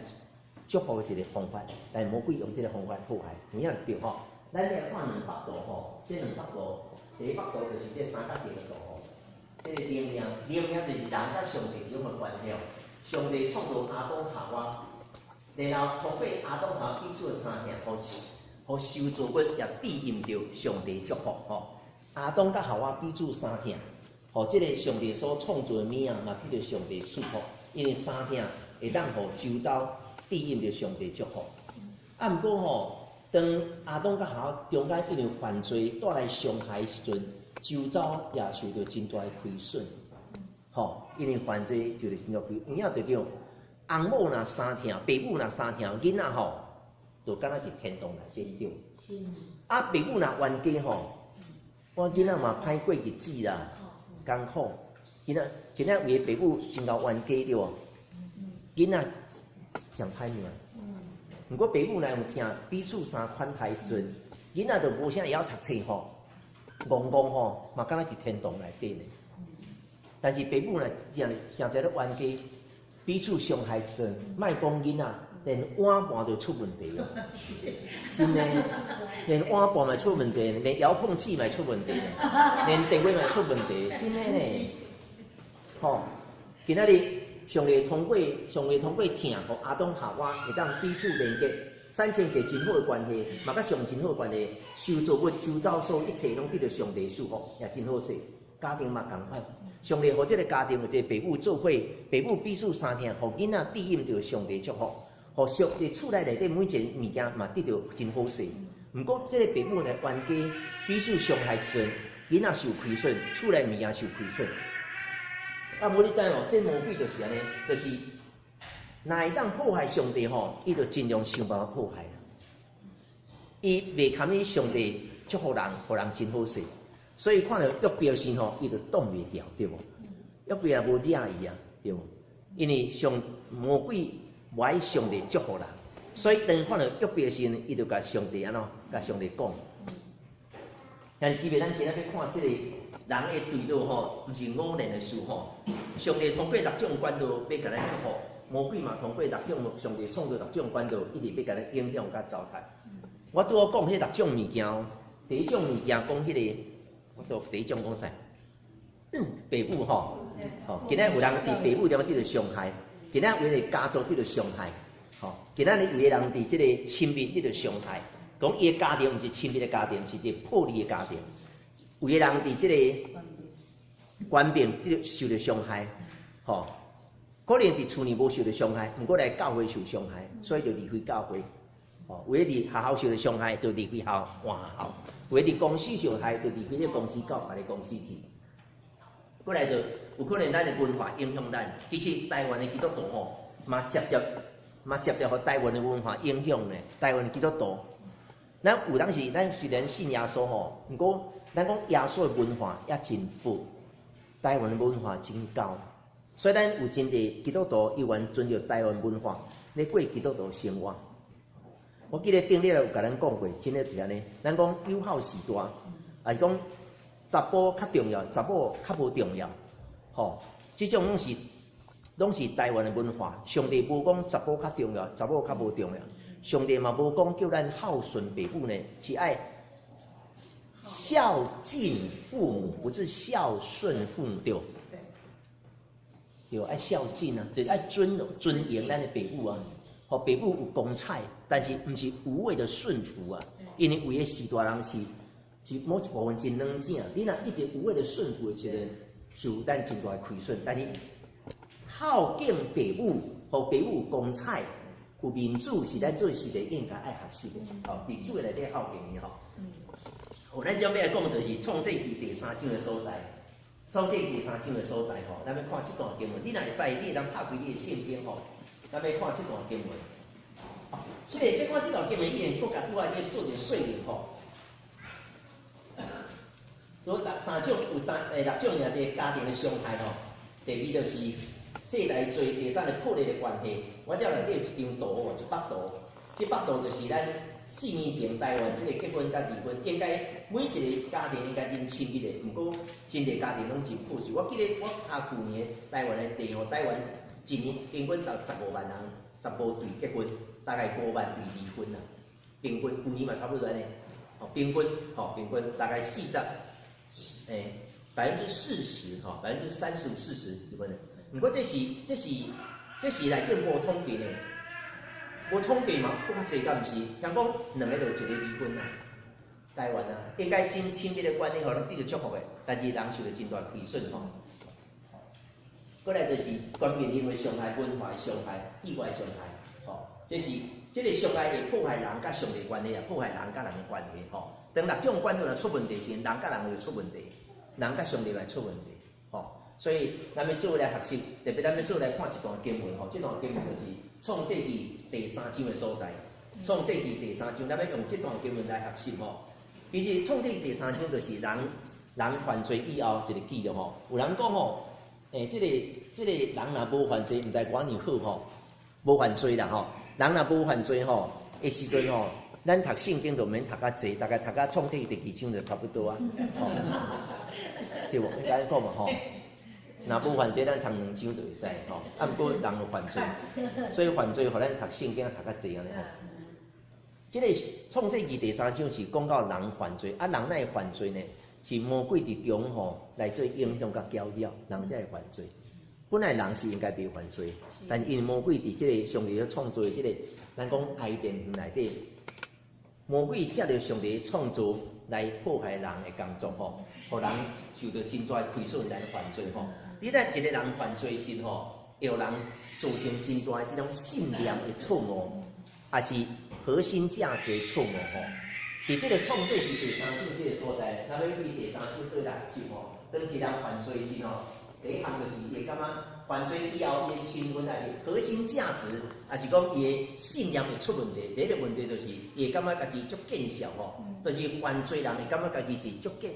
祝福的一個方法，但是魔鬼用這個方法破壞，有影對吼？咱來看兩幅圖吼，這兩幅圖，第一幅圖就是這三角形的圖吼。這個靈命，靈命就是人佮上帝這種的關係。上帝創造亞當夏娃，然後通過亞當夏娃彼此的相疼，予受造物也對應著上帝祝福吼。亞當佮夏娃彼此相疼，予這個上帝所創造的物仔嘛得著上帝祝福，因為相疼會當予周遭對應著上帝祝福。啊，毋過吼，當亞當佮夏娃中間因為犯罪帶來傷害的時陣，周遭也受著真大的虧損，吼，因為犯罪受著真大虧，有影就叫翁某若相疼，爸母若相疼，囡仔吼，就敢若佇天堂內底對。啊，爸母若冤家吼，我囡仔嘛歹過日子啦，艱苦。囡仔今仔為爸母真𠢕冤家對無？囡仔上歹命。毋過爸母若用疼彼此相款待時陣，囡仔就無啥會曉讀冊吼。戇戇吼，嘛敢若佇天堂內底呢。但是爸母若真誠正咧冤家，彼此傷害時陣，莫講囡仔，連碗盤都出問題哦。真的，連碗盤嘛出問題，連遙控器嘛出問題，連電話嘛出問題，真的呢。吼，今仔日上帝通過上帝通過疼，予亞當夏娃會當彼此連結。產生一個真好的關係，嘛佮上真好的關係，受造物、周遭所有一切攏得著上帝祝福，也真好勢。家庭嘛仝款，上帝予這個家庭有一個爸母做伙，爸母彼此相疼，予囡仔對應著上帝祝福，予上佇厝內內底每一個物件嘛得著真好勢。毋過這個爸母若冤家，彼此傷害時陣，囡仔受虧損，厝內物件受虧損。啊，無你知哦，這魔鬼就是按呢，就是若會當破壞上帝吼，伊就盡量想辦法破壞啦。伊袂堪伊上帝祝福人，予人真好勢，所以看著約伯時吼，伊就擋袂牢，對無？約伯也無惹伊啊，對無？因為上魔鬼無愛上帝祝福人，所以當看著約伯時，伊就共上帝按怎，共上帝講。兄弟姊妹，咱今仔欲看這個人的墜落吼，毋是偶然的事吼。上帝通過六種管道欲共咱祝福，魔鬼嘛通過六種上帝創造六種管道，一直欲共咱影響佮糟蹋。我拄仔講彼六種物件哦，第一種物件講彼個，我拄第一種講啥？爸母吼，吼，今仔有人佇爸母地方得著傷害，今仔有的家族得著傷害，吼，今仔日有的人佇這個親密得著傷害，講伊的家庭毋是親密的家庭，是佇破裂的家庭。有的人佇這個權柄得受著傷害，吼，可能佇厝裡無受著傷害，毋過來教會受傷害，所以就離開教會。吼，有的佇學校受著傷害，就離開校換學校；有的佇公司受害，就離開這個公司到別个公司去。過來就有可能咱的文化影響咱，其實台灣的基督徒吼，嘛接接嘛接著予台灣的文化影響呢。台灣的基督徒，咱有當時咱雖然信耶穌吼，毋過咱講耶穌的文化也真薄，台灣的文化真高，所以咱有真濟基督徒猶原遵著台灣文化咧過基督徒生活。我記得頂禮有共咱講過，真的就是按呢。咱講有孝時代，抑是講查埔較重要，查某較無重要，吼，這種攏是台灣的文化。上帝無講查埔較重要，查某較無重要。上帝嘛無講叫咱孝順爸母呢，是愛孝敬父母，不是孝順父母，對無？對，愛孝敬啊，就是愛尊榮咱的爸母啊。予爸母有光彩，但是毋是無謂的順服啊。因為有的時代人是。是某一部分真軟正，你若一直無謂的順服的時陣，受咱真大的虧損。但是孝敬爸母，予爸母有光彩、有面子，是咱做時代應該愛學習的。吼，佇主的內底孝敬伊吼。好，咱將欲來講就是創世記第三章的所在。創世記第三章的所在吼，咱欲看這段經文。你若會使，你會當拍開你的聖經吼，咱欲看這段經文。是的，欲看這段經文以前，閣共拄仔這做一個說明吼。有六三種，有三六種爾這個家庭的傷害吼。第二就是世代罪，第三是破裂的關係。我這內底有一張圖哦，一幅圖。這幅圖就是咱4年前台灣這個結婚佮離婚，應該每一個家庭應該真親密的，毋過真濟家庭攏真破碎。我記得我查舊年台灣的地吼，台灣一年平均到15萬人，15對結婚，大概5萬對離婚啦。平均舊年嘛差不多按呢，吼平均吼平均大概四十。40%吼，35%、40離婚的。毋過這是內政部統計呢，無統計嘛，閣較濟敢毋是？聽講兩个就一個離婚啊，台灣啊，應該真親密的關係，予咱得著祝福的，但是人受著真大虧損吼。過來就是權柄因為傷害、文化的傷害、意外傷害，吼，這是這個傷害會破壞人佮上帝關係啊，破壞人佮人的關係吼。當六種管道若出問題時，人佮人就出問題，人佮上帝嘛出問題，吼。所以咱欲做來學習，特別咱欲做來看一段經文，吼，這段經文就是創世記第三章的所在。創世記第三章，咱欲用這段經文來學習，吼。其實創世記第三章就是人人犯罪以後一個記錄，吼。有人講吼，這個人若無犯罪，毋知偌爾好吼，無犯罪啦，吼。人若無犯罪吼，的時陣吼，咱讀聖經就免讀較濟，大概讀到創世記第二章就差不多啊，吼，對無？應該講嘛吼。若無犯罪，咱讀兩章就會使吼。啊，毋過人有犯罪，所以犯罪予咱讀聖經讀較濟按呢吼。這個創世記第三章是講到人犯罪，啊，人哪會犯罪呢？是魔鬼佇中吼來做影響佮攪擾，人才會犯罪。本來人是應該袂犯罪，但因為魔鬼佇這個上帝所創造的這個，咱講伊甸園內底，魔鬼藉著上帝創造來破壞人的工作吼，予人受著真大的虧損來犯罪吼。你在一個人犯罪時吼，會予人造成真大的這種信念的錯誤，抑是核心價值的錯誤吼。佇這個創世記第三章這個所在，咱欲對第三章做來學習吼。當一人犯罪時吼，第一項就是伊會感覺犯罪以後，伊的身份還是核心價值，還是講伊的信念會出問題。第一個問題就是伊會感覺家己足見笑吼，就是犯罪人會感覺家己是足見，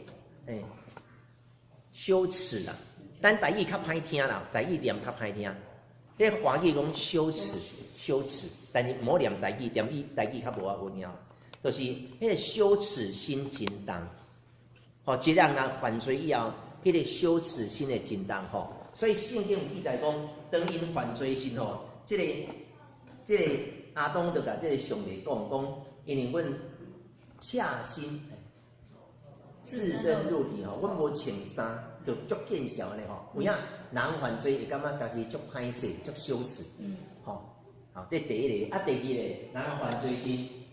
羞恥啦。咱台語較歹聽啦，台語念較歹聽。彼華語講羞恥，羞恥，但是毋好念台語，念伊台語較無遐好聽。就是彼個羞恥心真重，吼，一個人若犯罪以後，彼個羞恥心會真重吼。所以聖經有記載講，當𪜶犯罪時吼，這個亞當就共這個上帝講講，因為阮赤身赤身露體吼，阮無穿衫，就足見笑按呢吼。有影人犯罪會感覺家己足歹勢、足羞恥，吼。好，這第一个，啊，第二个，人犯罪時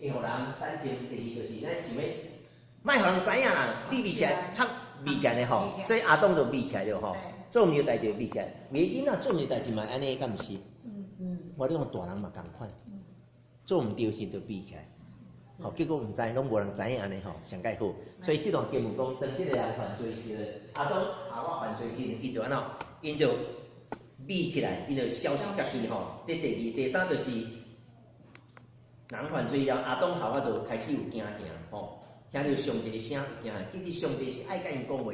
會予人產生第二就是咱想欲，莫予人知影啦，秘密起來，藏秘起來吼，所以亞當就秘起來了吼，做毋著代誌秘起來，袂囡仔做毋著代誌嘛按呢，敢毋是？我咧講大人嘛仝款，做毋著時就秘起來，吼，結果毋知，攏無人知影按呢吼，上蓋好。所以這段經文講，當這個人犯罪時，亞當夏娃犯罪時，伊就按怎？𪜶就秘起來，𪜶就消失家己吼。這第二、第三就是人犯罪以後，亞當夏娃就開始有驚嚇吼，聽著上帝聲有驚嚇，其實上帝是愛佮𪜶講話。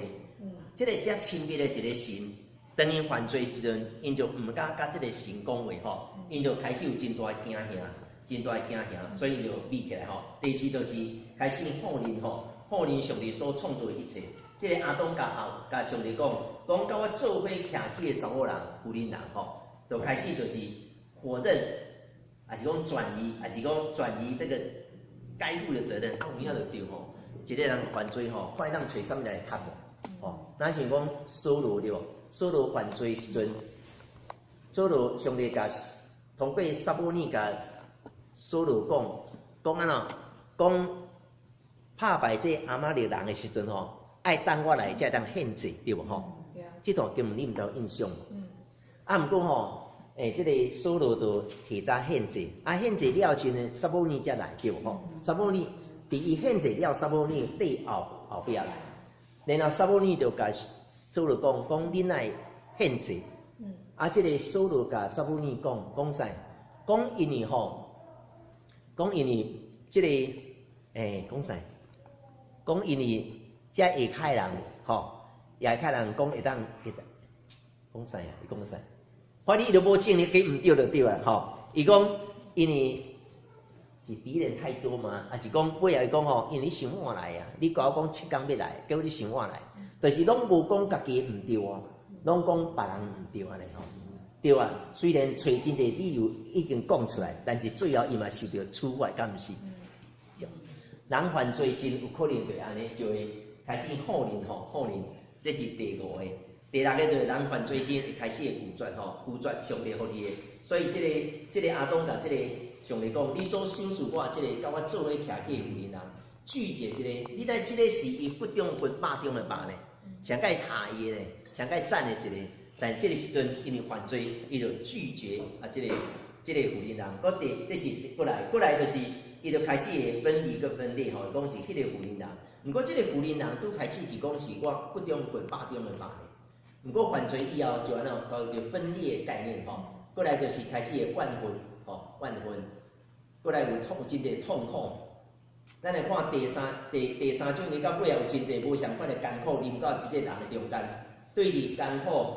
這個遮親密的一個神，當𪜶犯罪時陣，𪜶就毋敢佮這個神講話吼，𪜶就開始有真大的驚嚇，真大的驚嚇，所以就秘起來吼。第四就是開始否認吼，否認上帝所創造的一切。這個亞當共夏共上帝講，講佮我做伙徛起的查某人、婦人人吼，就開始就是否認，還是講轉移，還是講轉移這個該負的責任。啊，有影就對吼，一個人犯罪吼，看伊通揣啥物來較無？吼，咱像講掃羅對無？掃羅犯罪時陣，掃羅上帝共通過撒母耳共掃羅講，講按怎？講拍敗這亞瑪力人的時陣吼，愛等我來才會當獻祭，對無吼？這段經文你毋知有印象無？啊，毋過吼，這個掃羅就提早獻祭，啊，獻祭了時呢，撒母耳才來，對無吼？撒母耳佇伊獻祭了，撒母耳綴後後壁來，然後撒母耳就共掃羅講，講恁愛獻祭。啊，這個掃羅共撒母耳講，講啥？講因為吼，講因為這個，講啥？講因為這下跤的人吼，下跤人講會當會當，講啥啊？伊講啥？反正伊都無證，你計毋對就對啊，吼！伊講因為是敵人太多嘛，還是講尾後伊講吼，因為你傷晚來啊，你共我講7工欲來，結果你傷晚來，就是攏無講家己毋對哦，攏講別人毋對按呢吼。對啊，雖然揣真濟理由已經講出來，但是最後伊嘛受著處罰，敢毋是？人犯罪時有可能就按呢，就會開始否認吼，否認，這是第五個。第六個就是人犯罪時會開始會拒絕吼，拒絕上帝予你的。所以這個亞當共這個上帝講，你所賞賜我這個佮我做伙徛起的婦人人，拒絕這個，你知這個是伊骨中骨，肉中的肉呢，上蓋疼伊的呢，上蓋讚的一個。但這個時陣因為犯罪，伊就拒絕啊這個婦人人。閣第這是過來，過來就是伊就開始會分離佮分裂吼，講是彼個婦人人。毋過這個婦人人拄開始是講是我骨中骨，肉中的肉呢。毋過犯罪以後就按怎叫做分裂的概念吼，過來就是開始會怨恨吼，怨恨，過來有痛，真濟痛苦。咱來看第三第三章，伊到尾後有真濟無相仝的艱苦臨到這個人的中間，對立艱苦，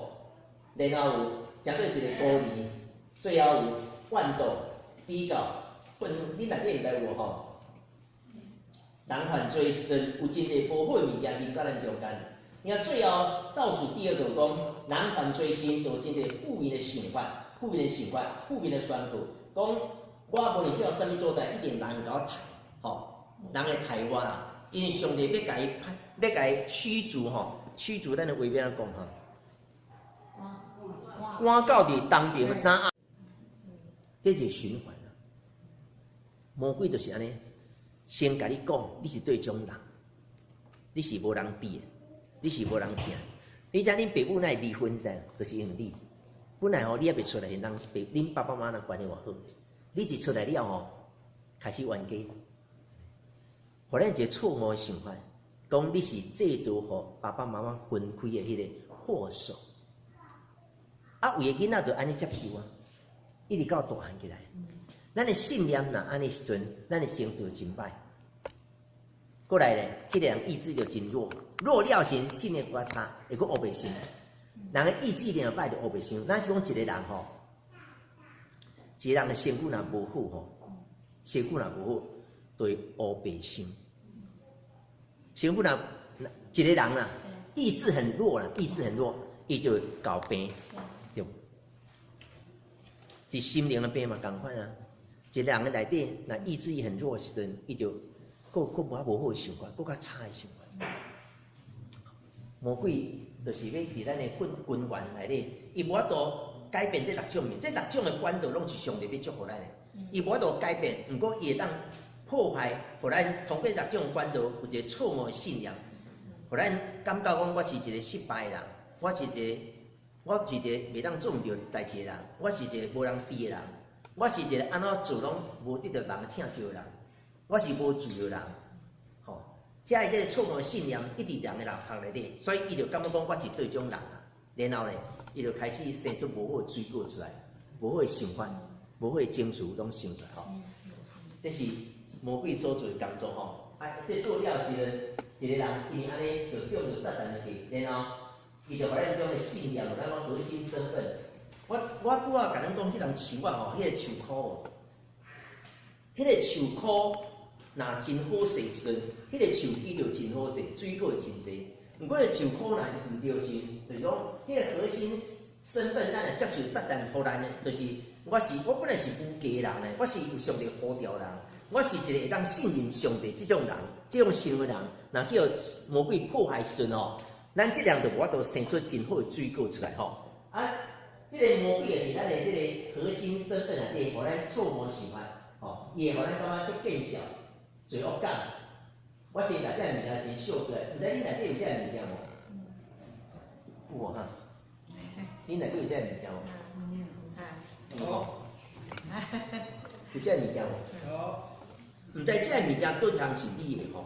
然後有成做一個孤兒，最後有怨妒、比較、憤怒，你內底應該有吼。人犯罪時陣有真濟無好的物件臨到咱中間。你看最後倒數第二個講，人犯罪時就有真濟負面的想法、負面的想法、負面的宣告，講我無論去到啥物所在，一定人共我刣，吼，人會刣我啦。因為上帝欲共伊派，欲共伊驅逐吼，驅逐咱的話欲按怎講吼？趕到佇東邊哪？這是循環啊！魔鬼就是按呢，先共你講，你是對種人，你是無人比的，你是無人疼。你知恁爸母哪會離婚知？就是因為你。本來吼，你猶未出來，人爸恁爸爸媽媽關係偌好。你一出來了吼，開始冤家，予咱一個錯誤的想法，講你是製造予爸爸媽媽分開的彼個禍首。啊，有的囡仔就按呢接受啊，一直到大漢起來。咱的信念若按呢時陣，咱的成就真歹。過來咧，彼個人意志就真弱，弱了時信念閣較差，會閣烏白想。人的意志力歹就烏白想。咱就講一個人吼，一個人的身軀若無好吼，身軀若無好，就會烏白想。身軀若一個人啊，意志很弱啦，意志很弱，伊就會搞病，對。是心靈的病嘛，仝款啊。一個人的內底，若意志力很弱的時陣，伊就閣閣無無好的想法，閣較差的想法。魔鬼就是欲佇咱的根根源內底，伊無法度改變這六種物，這六種的管道攏是上帝欲祝福咱的，伊無法度改變，毋過伊會當破壞，予咱通過六種管道有一個錯誤的信念，予咱感覺講我是一個失敗的人，我是一個袂當做毋著代誌的人，我是一個無人佇的人，我是一個按怎做攏無得著人疼惜的人，我是無自由的人，吼。這个這個錯誤的信念一直佇人的腦殼內底，所以伊就感覺講我是佗種人啊。然後咧，伊就開始生出無好的水果出來，無好的想法，無好的情緒攏生出來吼。這是魔鬼所做的工作吼。啊，這做了一個一個人，因為按呢就中著撒旦的計，然後伊就予咱這種的信念，咱講核心身份。我拄仔共恁講彼人樹仔吼，彼個樹箍哦，彼個樹箍若真好勢時陣，彼個樹枝就真好勢，水果會真濟。毋過樹箍若毋對時，就是講彼個核心身份，咱若接受撒旦予咱的，就是我本來是無價人呢，我是有上帝呼召人，我是一個會當信任上帝這種人，這種心的人，若去予魔鬼破壞時陣吼，咱這樣就無法度生出真好的水果出來吼。啊，這個魔鬼佇咱的這個核心身份內底，予咱錯誤想法，吼，伊會予咱感覺足見笑、罪惡感。我先共這个物件先秀出來，毋知恁內底有這个物件無？有無哈？恁內底有這个物件無？有無？有這个物件無？有。毋知這个物件佗一項是你的吼？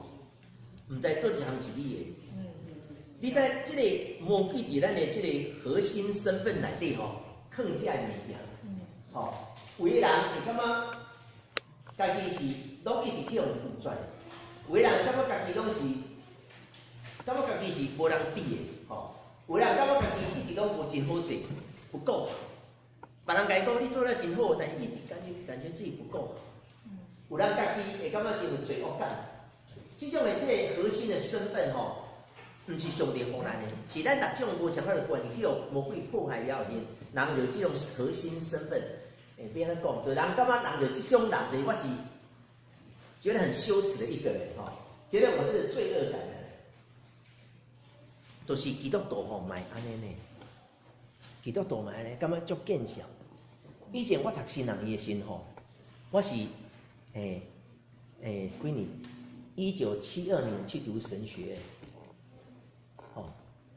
毋知佗一項是你的。你知這个魔鬼佇咱的這個核心身份內底吼，囥這个物件，吼，有的人會感覺家己是攏一直去予人拒絕的，有的人感覺家己攏是，感覺家己是無人佇的，吼，有的人感覺家己一直攏無真好勢，不夠好。別人共伊講你做得真好，但是一直感覺自己不夠好。有人家己會感覺真有罪惡感，這種的這個核心的身份吼，毋是上帝予咱的，是咱六種無相仝的關係去予魔鬼破壞了後，人就這種核心身份，欸，欲按怎講？就人感覺人就這種人，就是我是覺得很羞恥的一個人吼，覺得我是罪惡感的人，就是基督徒吼，嘛會按呢呢，基督徒嘛按呢，感覺足見笑。以前我讀神學院的時吼，我是幾年？1972年去讀神學。吼，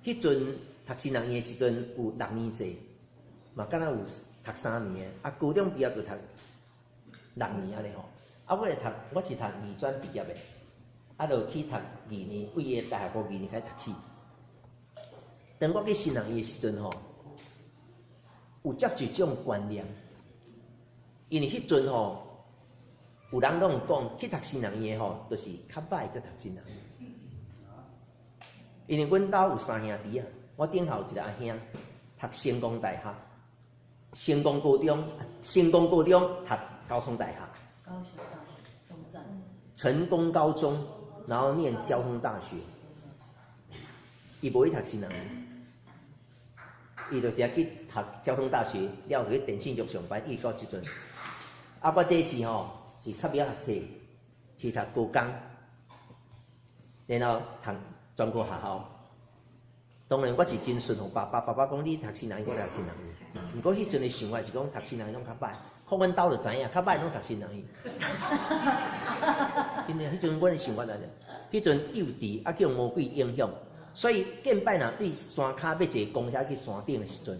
彼陣讀神學院的時陣有六年制，嘛敢若有讀3年的，啊，高中畢業就讀六年按呢吼。啊，我是讀二專畢業的，啊，就去讀二年，對个大學部二年開始讀起。當我去神學院的時陣吼，有接受這種觀念，因為彼陣吼，有人攏講去讀神學院的吼，就是較歹才讀神學院。因為阮兜有三兄弟啊，我頂頭有一個阿兄讀成功大學，成功高中，成功高中讀交通大學。高雄大學中正。成功高中，然後念交通大學。伊無去讀神學院，伊就直接去讀交通大學，了後去電信局上班，一直到這陣。啊，我這是吼是較尾仔學冊，是讀高工，然後讀專科學校。當然，我是真順服爸爸，爸爸講你讀神學院，我讀神學院。毋過彼陣的想法是講讀神學院攏較歹，看阮兜就知影，較歹攏讀神學院。真的，彼陣阮的想法來咧，彼陣幼稚，啊予魔鬼影響，所以見擺若對山跤欲坐公車去山頂的時陣，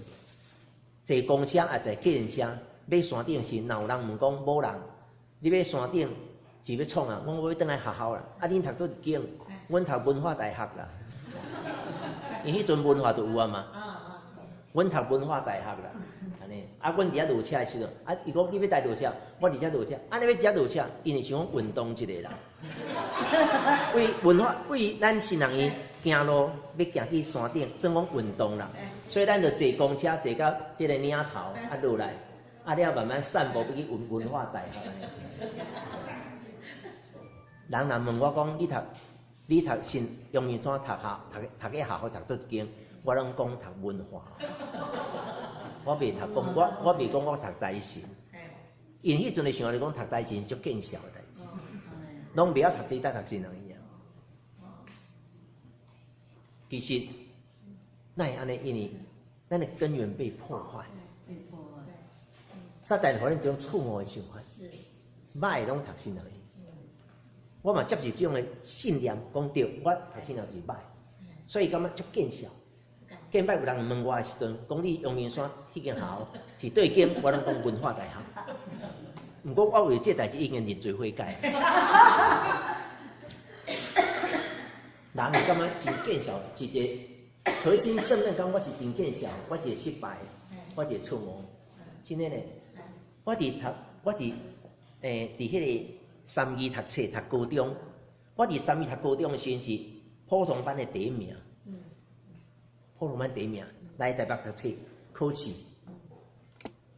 坐公車抑坐計程車欲山頂時，若有人問講某人，你欲山頂是欲創啊？我講我欲轉來學校啦。啊，恁讀佗一間？阮讀文化大學啦。因彼陣文化就有啊嘛。阮讀文化大學啦，按呢。啊，阮佇遐落車的時陣，啊，伊講你欲佗落車，我佇遮落車，啊，你欲佇遮落車，𪜶會想講雲東一個啦。為文化，為咱新人院行路欲行去山頂，算講運動啦。所以咱就坐公車坐到這个嶺頭，啊落來，啊了慢慢散步欲去文化大學。人若問我講，你讀新陽明山讀校讀讀個學校讀佗一間？我攏講讀文化，我袂讀講，我袂講我讀台神，因彼陣的想法講讀台神足見笑的代誌，攏袂曉讀這，才讀新人院。其實，哪會按呢？因為咱的根源被破壞。被破壞。撒旦予咱這種錯誤的想法，歹攏讀新人院。我嘛接受這種的信念，講對，我讀新人就是歹，所以感覺足見笑。見擺有人問我的時陣，講你陽明山彼間學校是佗一間，我攏講文化大學。毋過我為這代誌已經認罪悔改。人會感覺真見笑，是一个核心身份，講我是真見笑，我一个失敗，我一个錯誤。真的呢，我佇讀，我佇佇彼个三義讀冊讀高中，我佇三義讀高中的時陣是普通班的第一名。普通班第一名來台北讀冊考試，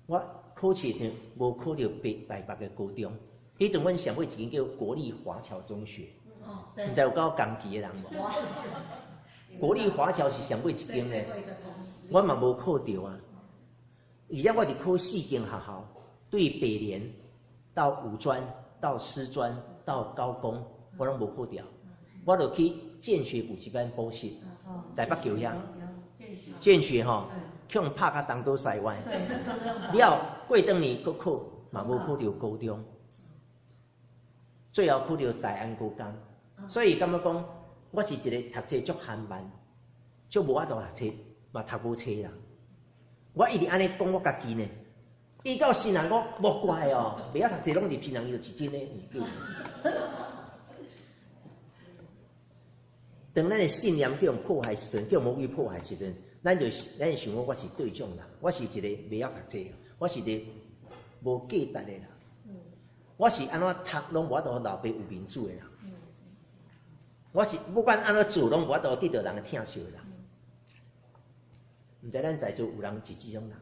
我考試就無考著北台北的高中。彼陣阮上尾一間叫國立華僑中學，毋知有佮我仝期的人無？國立華僑是上尾一間咧，我嘛無考著啊。而且我佇考四間學校，對北聯到五專到師專到高工，我攏無考著。我就去建學補習班補習，台北橋遐。建學吼，去予拍甲東倒西歪。了過轉年閣考，嘛無考著高中，最後考著大安高工。所以感覺講，我是一个讀冊足緩慢，足無法度讀冊，嘛讀無冊啦。我一直按呢講我家己呢。伊到新人講無怪哦，袂曉讀冊攏入新人，伊就是真的，毋是假。當咱的信念去予破壞時陣，去予魔鬼破壞時陣，咱就想講我是佗一種人，我是一个袂曉讀冊，我是一个無價值的人，我是按怎讀攏無法度予老爸有面子的人，我是不管按怎做攏無法度得到人的疼惜的人。毋知咱在座有人是這種人？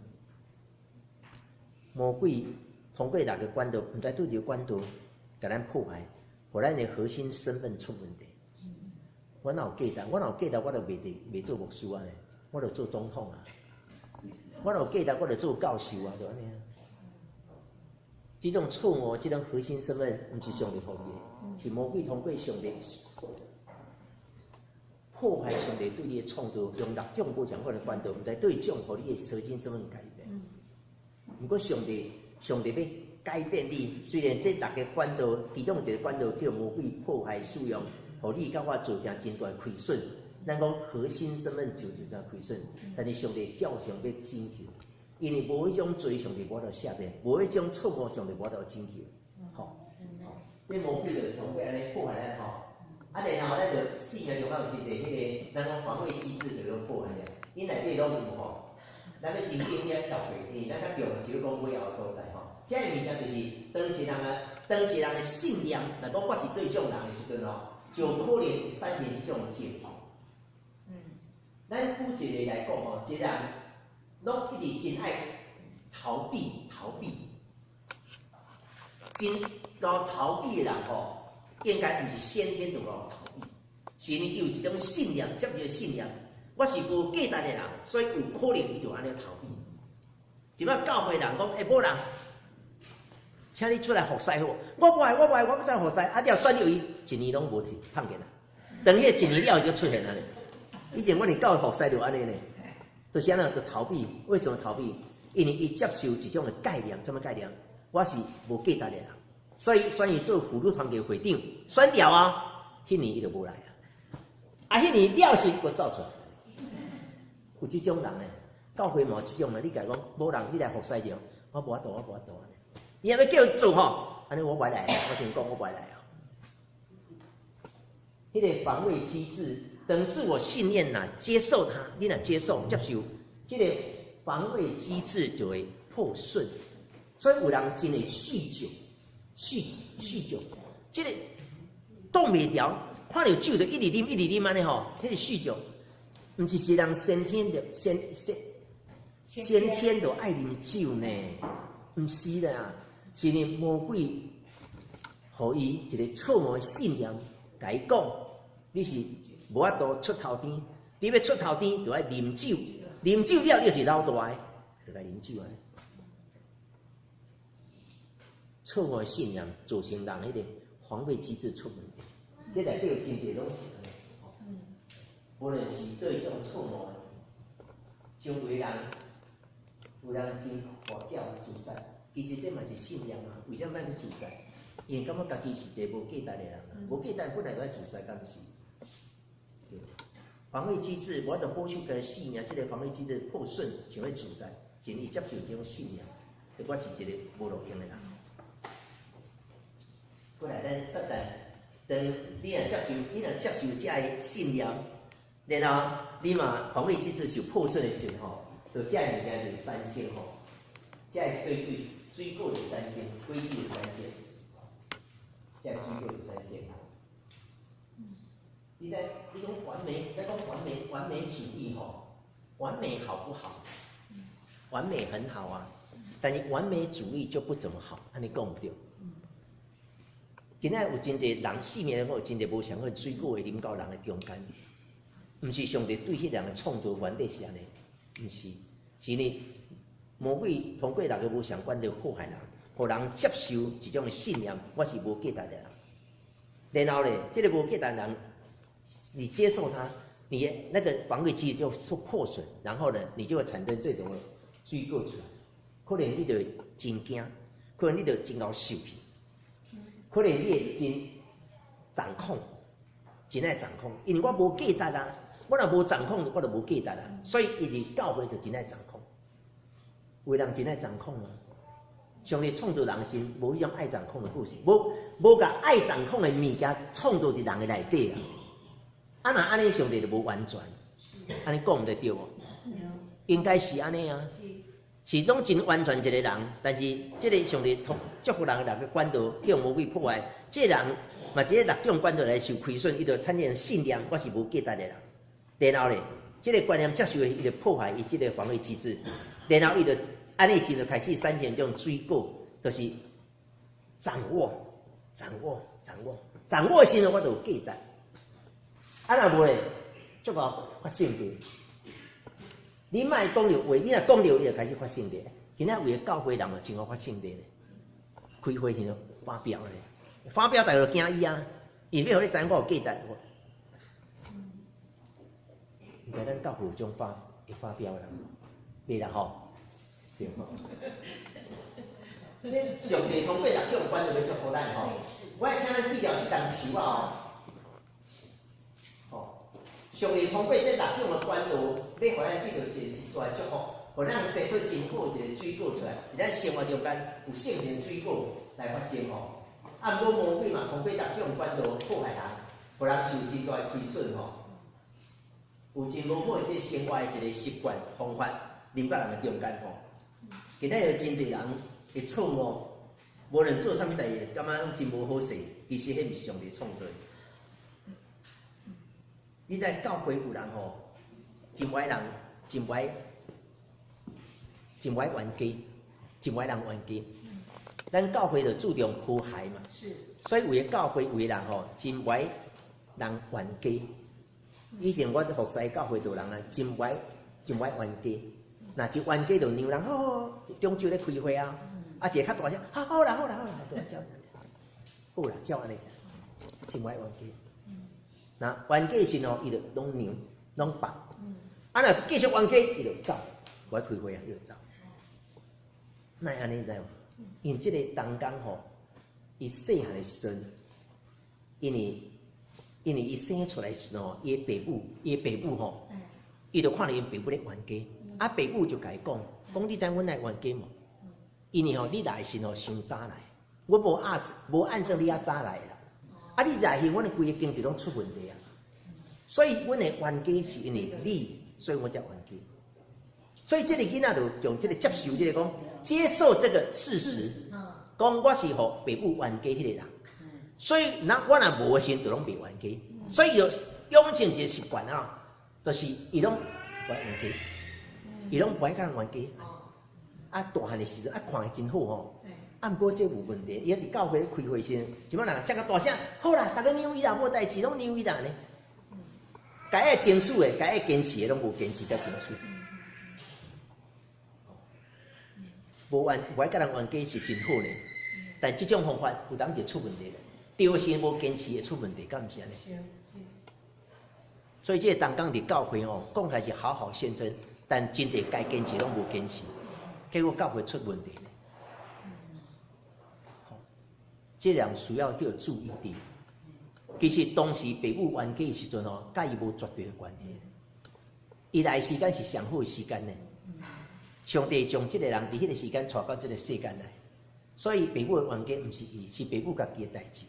魔鬼通過六个管道，毋知佗一个管道，共咱破壞，予咱的核心身份出問題。我哪有價值？我若有價值，我就袂佇袂做牧師啊咧，我就做總統啊。我若有價值，我就做教授啊，就按呢啊。這種錯誤，這種核心身份，毋是上帝予你的，是魔鬼通過上帝破壞上帝對你的創造，用六種無仝款的管道，毋知佗一種，予你的核心身份改變。毋過上帝，上帝欲改變你，雖然這六个管道，其中一个管道叫魔鬼破壞使用。予你佮我造成真大虧損，咱講核心身份就就這虧損，但是上帝照常欲拯救，因為無彼種罪，上帝無法度赦免；無彼種錯誤，上帝無法度拯救。吼，這魔鬼就通過按呢破壞咱吼，啊，然後咱就生命中有真濟彼个，咱講防衛機制就用破壞了，𪜶內底攏有吼，咱欲真緊遐跳過，因為咱較重視講尾後所在吼，這个物件就是當一人啊，當一人的信念，若講我是佗一種人的時陣吼。就可能會產生這種症狀。咱舉一个來講吼，一個人攏一直真愛逃避，逃避，真𠢕逃避的人吼，應該毋是先天就𠢕逃避，是因為伊有一種信念，接受信念，我是無價值的人，所以有可能伊就按呢逃避。這擺教會人講，欸，某人，請你出來服侍好無？我無愛，我無愛，我欲怎服侍？啊，了選入伊，一年攏無提，看見啦。等彼個一年了後就出現啊咧。以前阮佇教會服侍就按呢呢，就是按呢，就逃避。為什麼逃避？因為伊接受一種的概念，什麼概念？我是無價值的人，所以選伊做婦女團契會長，選掉啊，彼年伊就無來啊。啊，彼年了時閣走出來。有這種人呢，教會嘛有這種人，你共伊講，無人你來服侍者，我無法度，我無法度。你若欲叫伊做吼，按呢我無愛來，我先講我無愛來哦。彼个防衛機制，當自我信念若接受它，你若接受接受，這个防衛機制就會破損。所以有人真會酗酒，酗酒，這個擋袂牢，看著酒就一直啉，一直啉按呢吼，彼個酗酒，毋是一個人先天的先天就愛啉酒呢，毋是啦，是因魔鬼予伊一個錯誤的信念，共伊講，你是無法度出頭天，你欲出頭天就愛啉酒，啉酒了你就是老大的，就來啉酒啊。錯誤的信念造成人彼個防衛機制出問題，這內底有真濟攏是按呢，無論是對這種錯誤的，像有人真跋筊自殺，其實這嘛是信念啊。為啥物愛去自殺？因為感覺家己是一個無價值的人啊，無價值本來就愛自殺，敢毋是？對。防衛機制，無法度保守家己性命，這個防衛機制破損，想欲自殺，是因為接受這種信念，就我是一個無路用的人。過來，咱撒旦，當你若接受這个信念，然後你嘛防衛機制受破損的時候，就這个物件就會產生吼，這个水果就產生，果子就產生，這个水果就產生。你講完美，你講完美主義吼，完美好不好？完美很好啊，但是完美主義就不怎麼好，按呢講毋對？今仔有真濟人生命有真濟無相仝水果會啉到人的中間，毋是上帝對彼人的創造原底是按呢，毋是，是因為魔鬼通過六个無相管道禍害人，予人接受一種的信念，我是無價值的人。然後咧，這個無價值的人，你接受他，你那個防衛機制就受破損，然後呢，你就會產生這種水果出來，可能你就真驚，可能你就真𠢕受氣。可能你會真掌控，真愛掌控，因為我無價值啊，我若無掌控，我就無價值啊，所以伊佇教會就真愛掌控。有的人真愛掌控啊，上帝創造人時，無彼種愛掌控的個性，無共愛掌控的物件創造佇人的內底啊。啊，若按呢，上帝就無完全，按呢講毋對無？應該是按呢啊。是攏真完全一個人，但是這個上帝通祝福人的六个管道，叫魔鬼破壞，這個人嘛，這個六種管道來受虧損，伊就產生信念，我是無價值的人。然後咧，這個觀念接受，伊就破壞伊這個防衛機制，然後伊就按呢時就開始產生這種水果，就是掌握、掌握、掌握、掌握時陣我就有價值。啊，若無咧，足夠發性格。你莫講著話，你若講著，你就開始發性格。今仔為了教會人嘛，真好發性格咧。開會時發飆咧，發飆大家就驚伊啊，因為欲予你知影我有價值。毋知咱教會有種會發飆的人，袂啦吼，對吼。這上帝通過六種管道欲祝福咱吼，我愛請咱記牢這樁樹仔哦。吼，上帝通過這六種的管道，欲予咱得著一個大祝福，予咱生出真好一個水果出來，佇咱生活中間有聖靈水果來發生吼。啊，毋過魔鬼嘛，通過六種管道破壞人，予人受真大的虧損吼。有真無好的這個生活的一個習慣方法，臨到人的中間吼。今仔有真濟人會錯誤，無論做啥物代誌，感覺攏真無好勢。其實彼毋是上帝創造的。你知教會有人吼，真無愛人，真無愛冤家，真無愛人冤家。咱教會就注重和諧嘛，所以有的教會有的人吼，真無愛人冤家。以前我服侍教會就有人啊，真無愛冤家。若一冤家就讓人好好，中晝咧開會啊，啊一個較大聲，好好啦好啦好啦，就照，好啦照按呢，真無愛冤家。若冤家時吼，伊就攏讓攏放。啊若繼續冤家，伊就走，無愛開會啊，伊就走。哪會按呢，你知無？因為這個同工吼，伊細漢的時陣，因為伊生出來時吼，伊的爸母吼，伊就看著𪜶爸母咧冤家，啊爸母就共伊講，講你知影阮會冤家無？因為吼你來時吼傷早來，我無按算你遐早來啦。啊你來時，阮的規个經濟攏出問題啊。所以阮會冤家是因為你，所以我才冤家。所以這個囡仔就將這個接受這個講，接受這個事實，講我是予爸母冤家彼個人，所以那我若無的時陣就攏袂冤家，所以就養成一個習慣啊，就是伊攏無愛冤家，伊攏無愛共人冤家。啊，大漢的時陣啊，看伊真好吼。啊，毋過這有問題，伊佇教會開會時，一擺人講較大聲，好啦，逐家讓伊啦，無代誌，攏讓伊啦呢。該愛爭取的，該愛堅持的，攏無堅持才爭取。無冤，無愛佮人冤家是真好呢。但這種方法有當就出問題了。對時無堅持會出問題，敢毋是按呢？所以這個同工佇教會吼，講起來是好好先生，但真濟該堅持攏無堅持，結果教會出問題。吼，這人需要去注意的。其實當時爸母冤家的時陣吼，佮伊無絕對的關係。伊來的時間是上好的時間呢。上帝將這個人佇彼個時間帶到這個世間來，所以爸母的冤家毋是伊，是爸母家己的代誌。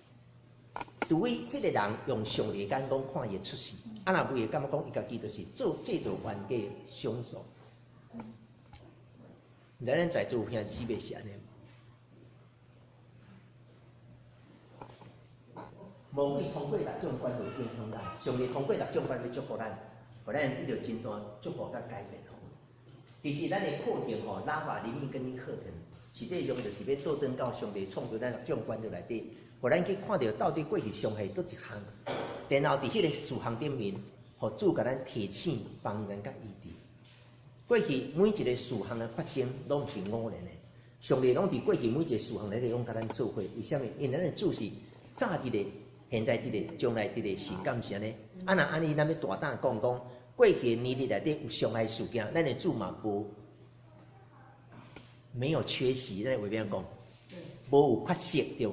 除非這個人用上帝眼光看伊的出世，啊若袂會感覺講伊家己就是做製造冤家的兇手。毋知咱在座有兄姊妹是按呢無？無去通過六種關係影響咱，上帝通過六種關係祝福咱，予咱得著真大祝福佮改變吼。其實咱的課程吼，拉法靈命更新課程，實際上就是欲倒轉到上帝創造咱六種關係內底，予咱去看著到底過去傷害佗一項，然後佇彼個事項頂面，予主共咱提醒、幫咱佮醫治。過去每一個事項的發生，攏毋是偶然的，上帝攏佇過去每一個事項內底攏共咱做伙。為啥物？因為咱的主是早佇咧、現在佇咧、將來佇咧，是敢毋是按呢？啊，若按呢，咱欲大膽講講，過去的年日內底有傷害事件，咱的主嘛無沒有缺席，咱話欲按怎講，無有缺席對。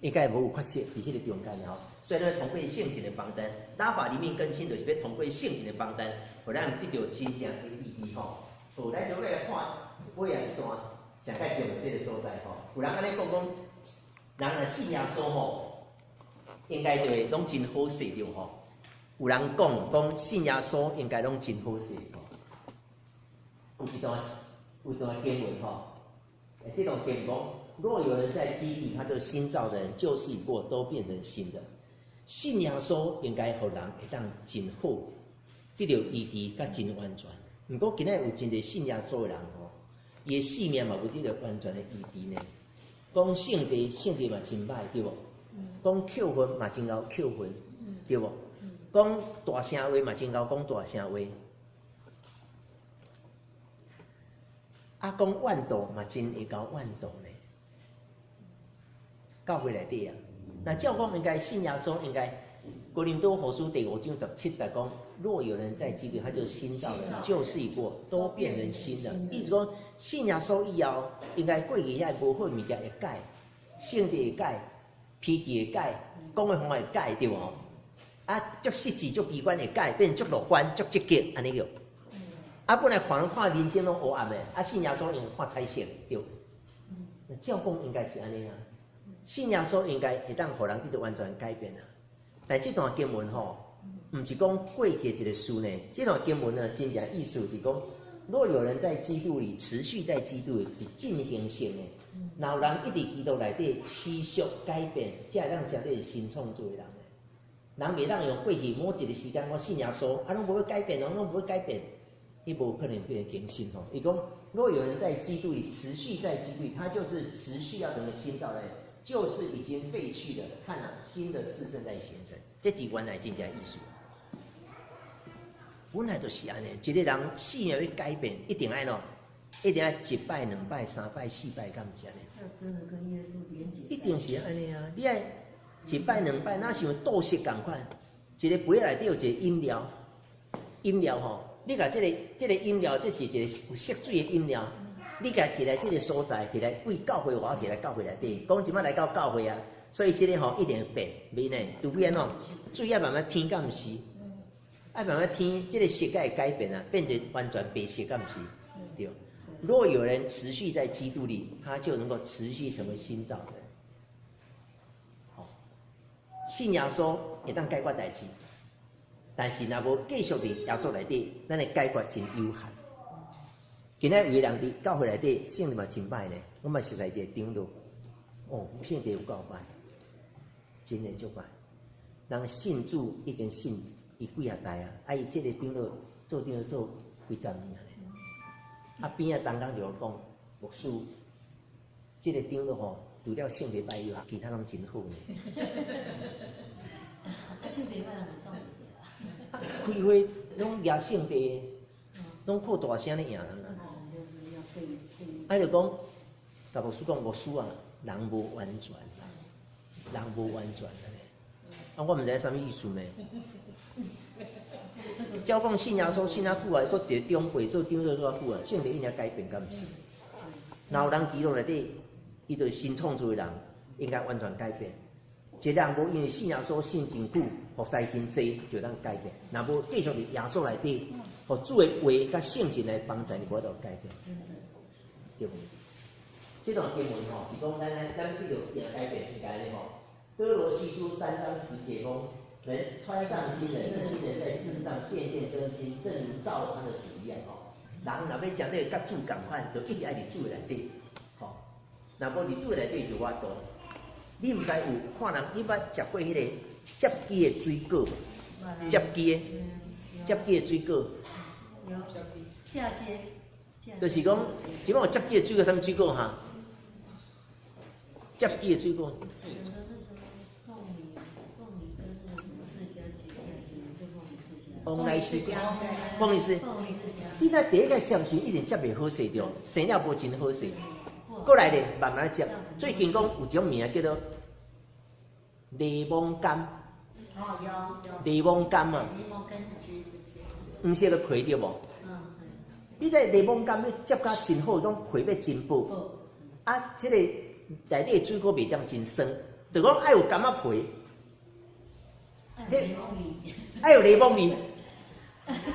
應該無有缺席佇彼個中間吼，所以咱通過聖經的幫助，拉法靈命更新就是欲通過聖經的幫助，予咱得著真正的意義吼。好，來做來看尾仔這段上蓋重要這個所在吼。有人按呢講講，人若信耶穌吼，應該就會攏真好勢對吼。有人講講信耶穌應該攏真好勢吼。有一段有一段經文吼，這段經文講，若有人在基督裡，他就是新造的人，舊事已過，都變成新的。信耶穌應該予人會當真好，得著醫治佮真完全。毋過今仔有真濟信耶穌的人吼，伊的性命嘛無得著完全的醫治呢。講性地，性地嘛真歹，對無？講扣分嘛真𠢕扣分，對無？講大聲話嘛真𠢕講大聲話。啊，講怨妒嘛真會𠢕怨妒呢。教會內底啊，若照講應該信耶穌應該，哥林多後書第五章十七節講，若有人在基督，他就是新造的，舊事已過，都變成新的。意思講信耶穌以後，應該過去遐無好物件會改，性地會改，脾氣會改，講話方法會改，對無？啊，足實際足悲觀會改，變足樂觀足積極，按呢叫。啊，本來看人看人生攏烏暗的，啊，信耶穌用看彩色，對。那照講應該是按呢啊，信耶穌應該會當予人得著完全改變啊。但這段經文吼，毋是講過去的一個事呢。這段經文呢，真正意思是講，若有人在基督裡持續在基督裡是進行性的，若有人一直基督內底持續改變，才會當成做新創造的人。人袂當用過去某一個時間，我信耶穌，啊，攏無欲改變，攏無欲改變，伊無可能變更新吼。伊講，若有人在基督裡持續在基督裡，他就是持續要成為新造的人，舊事已經廢去了，看啊，新的事正在形成。這是原來真正意思。本來就是按呢，一個人性命欲改變，一定愛怎？一定愛一擺、兩擺、三擺、四擺，敢毋是按呢？要真的跟耶穌連結。一定是按呢啊！你愛一擺、兩擺，若像倒色仝款，一個杯內底有一個飲料，飲料吼，你共這個飲料，這是一個有色水的飲料，你共提來這個所在，提來為教會外，提來教會內底，講這擺來到教會啊，所以這個吼一定會變，袂呢？除非按怎，水愛慢慢添，敢毋是？愛慢慢添，這個色才會改變啊，變成完全白色，敢毋是？對。若有人持續在基督裡，他就能夠持續成為新造的人。好，信耶穌會當解決代誌，但是若無繼續佇耶穌內底，咱的解決真有限。今仔有个人佇教會內底性質嘛真歹呢，我嘛熟似一個長老，哦，性質有夠歹，真的足歹。人信主已經信伊幾仔代啊，啊伊這個長老做長老做幾十年啊。啊邊仔同工就講，牧師，這個長老吼，除了性質歹以外，其他攏真好呢。性質歹人無算啊，開會攏舉聖地，攏靠大聲咧贏人啊。啊，就講，共牧師講，牧師啊，人無完全啦，人無完全咧。啊，我毋知啥物意思呢。照講信耶穌信遮久啊，閣佇長輩做長老做遮久啊，性格應該改變，敢毋是？若有人基督內底，伊就是新創造的人，應該完全改變。一個人無因為信耶穌信真久，服侍真濟，就當改變。若無繼續佇耶穌內底，予主的話佮聖神來幫助你，無法度改變，對無？這段經文吼是講咱得著定改變，應該呢吼。歌羅西書3章10節講，人穿上新人，這新人在知識上漸漸更新，正如造他的主一樣吼。人若欲成做佮主仝款，就一直愛佇主內底，吼。若無佇主內底就無法度。你毋知有看人，你捌食過彼個接枝的水果無？接枝的，接枝的水果。有。嫁接。就是講，這擺有接枝的水果，啥物水果哈？接枝的水果。鳳梨釋迦，鳳梨釋迦。你若第一個接時，一定接袂好勢著，生了無真好勢。過來咧，慢慢接。最近講有一種物叫做檸檬柑。哦，有有。檸檬柑啊。檸檬跟橘子、橘子。黃色的皮對無？嗯。你這檸檬柑欲接甲真好，攏皮欲真薄。啊，彼個內底水果袂當真酸，就講愛有柑仔皮。愛有檸檬味。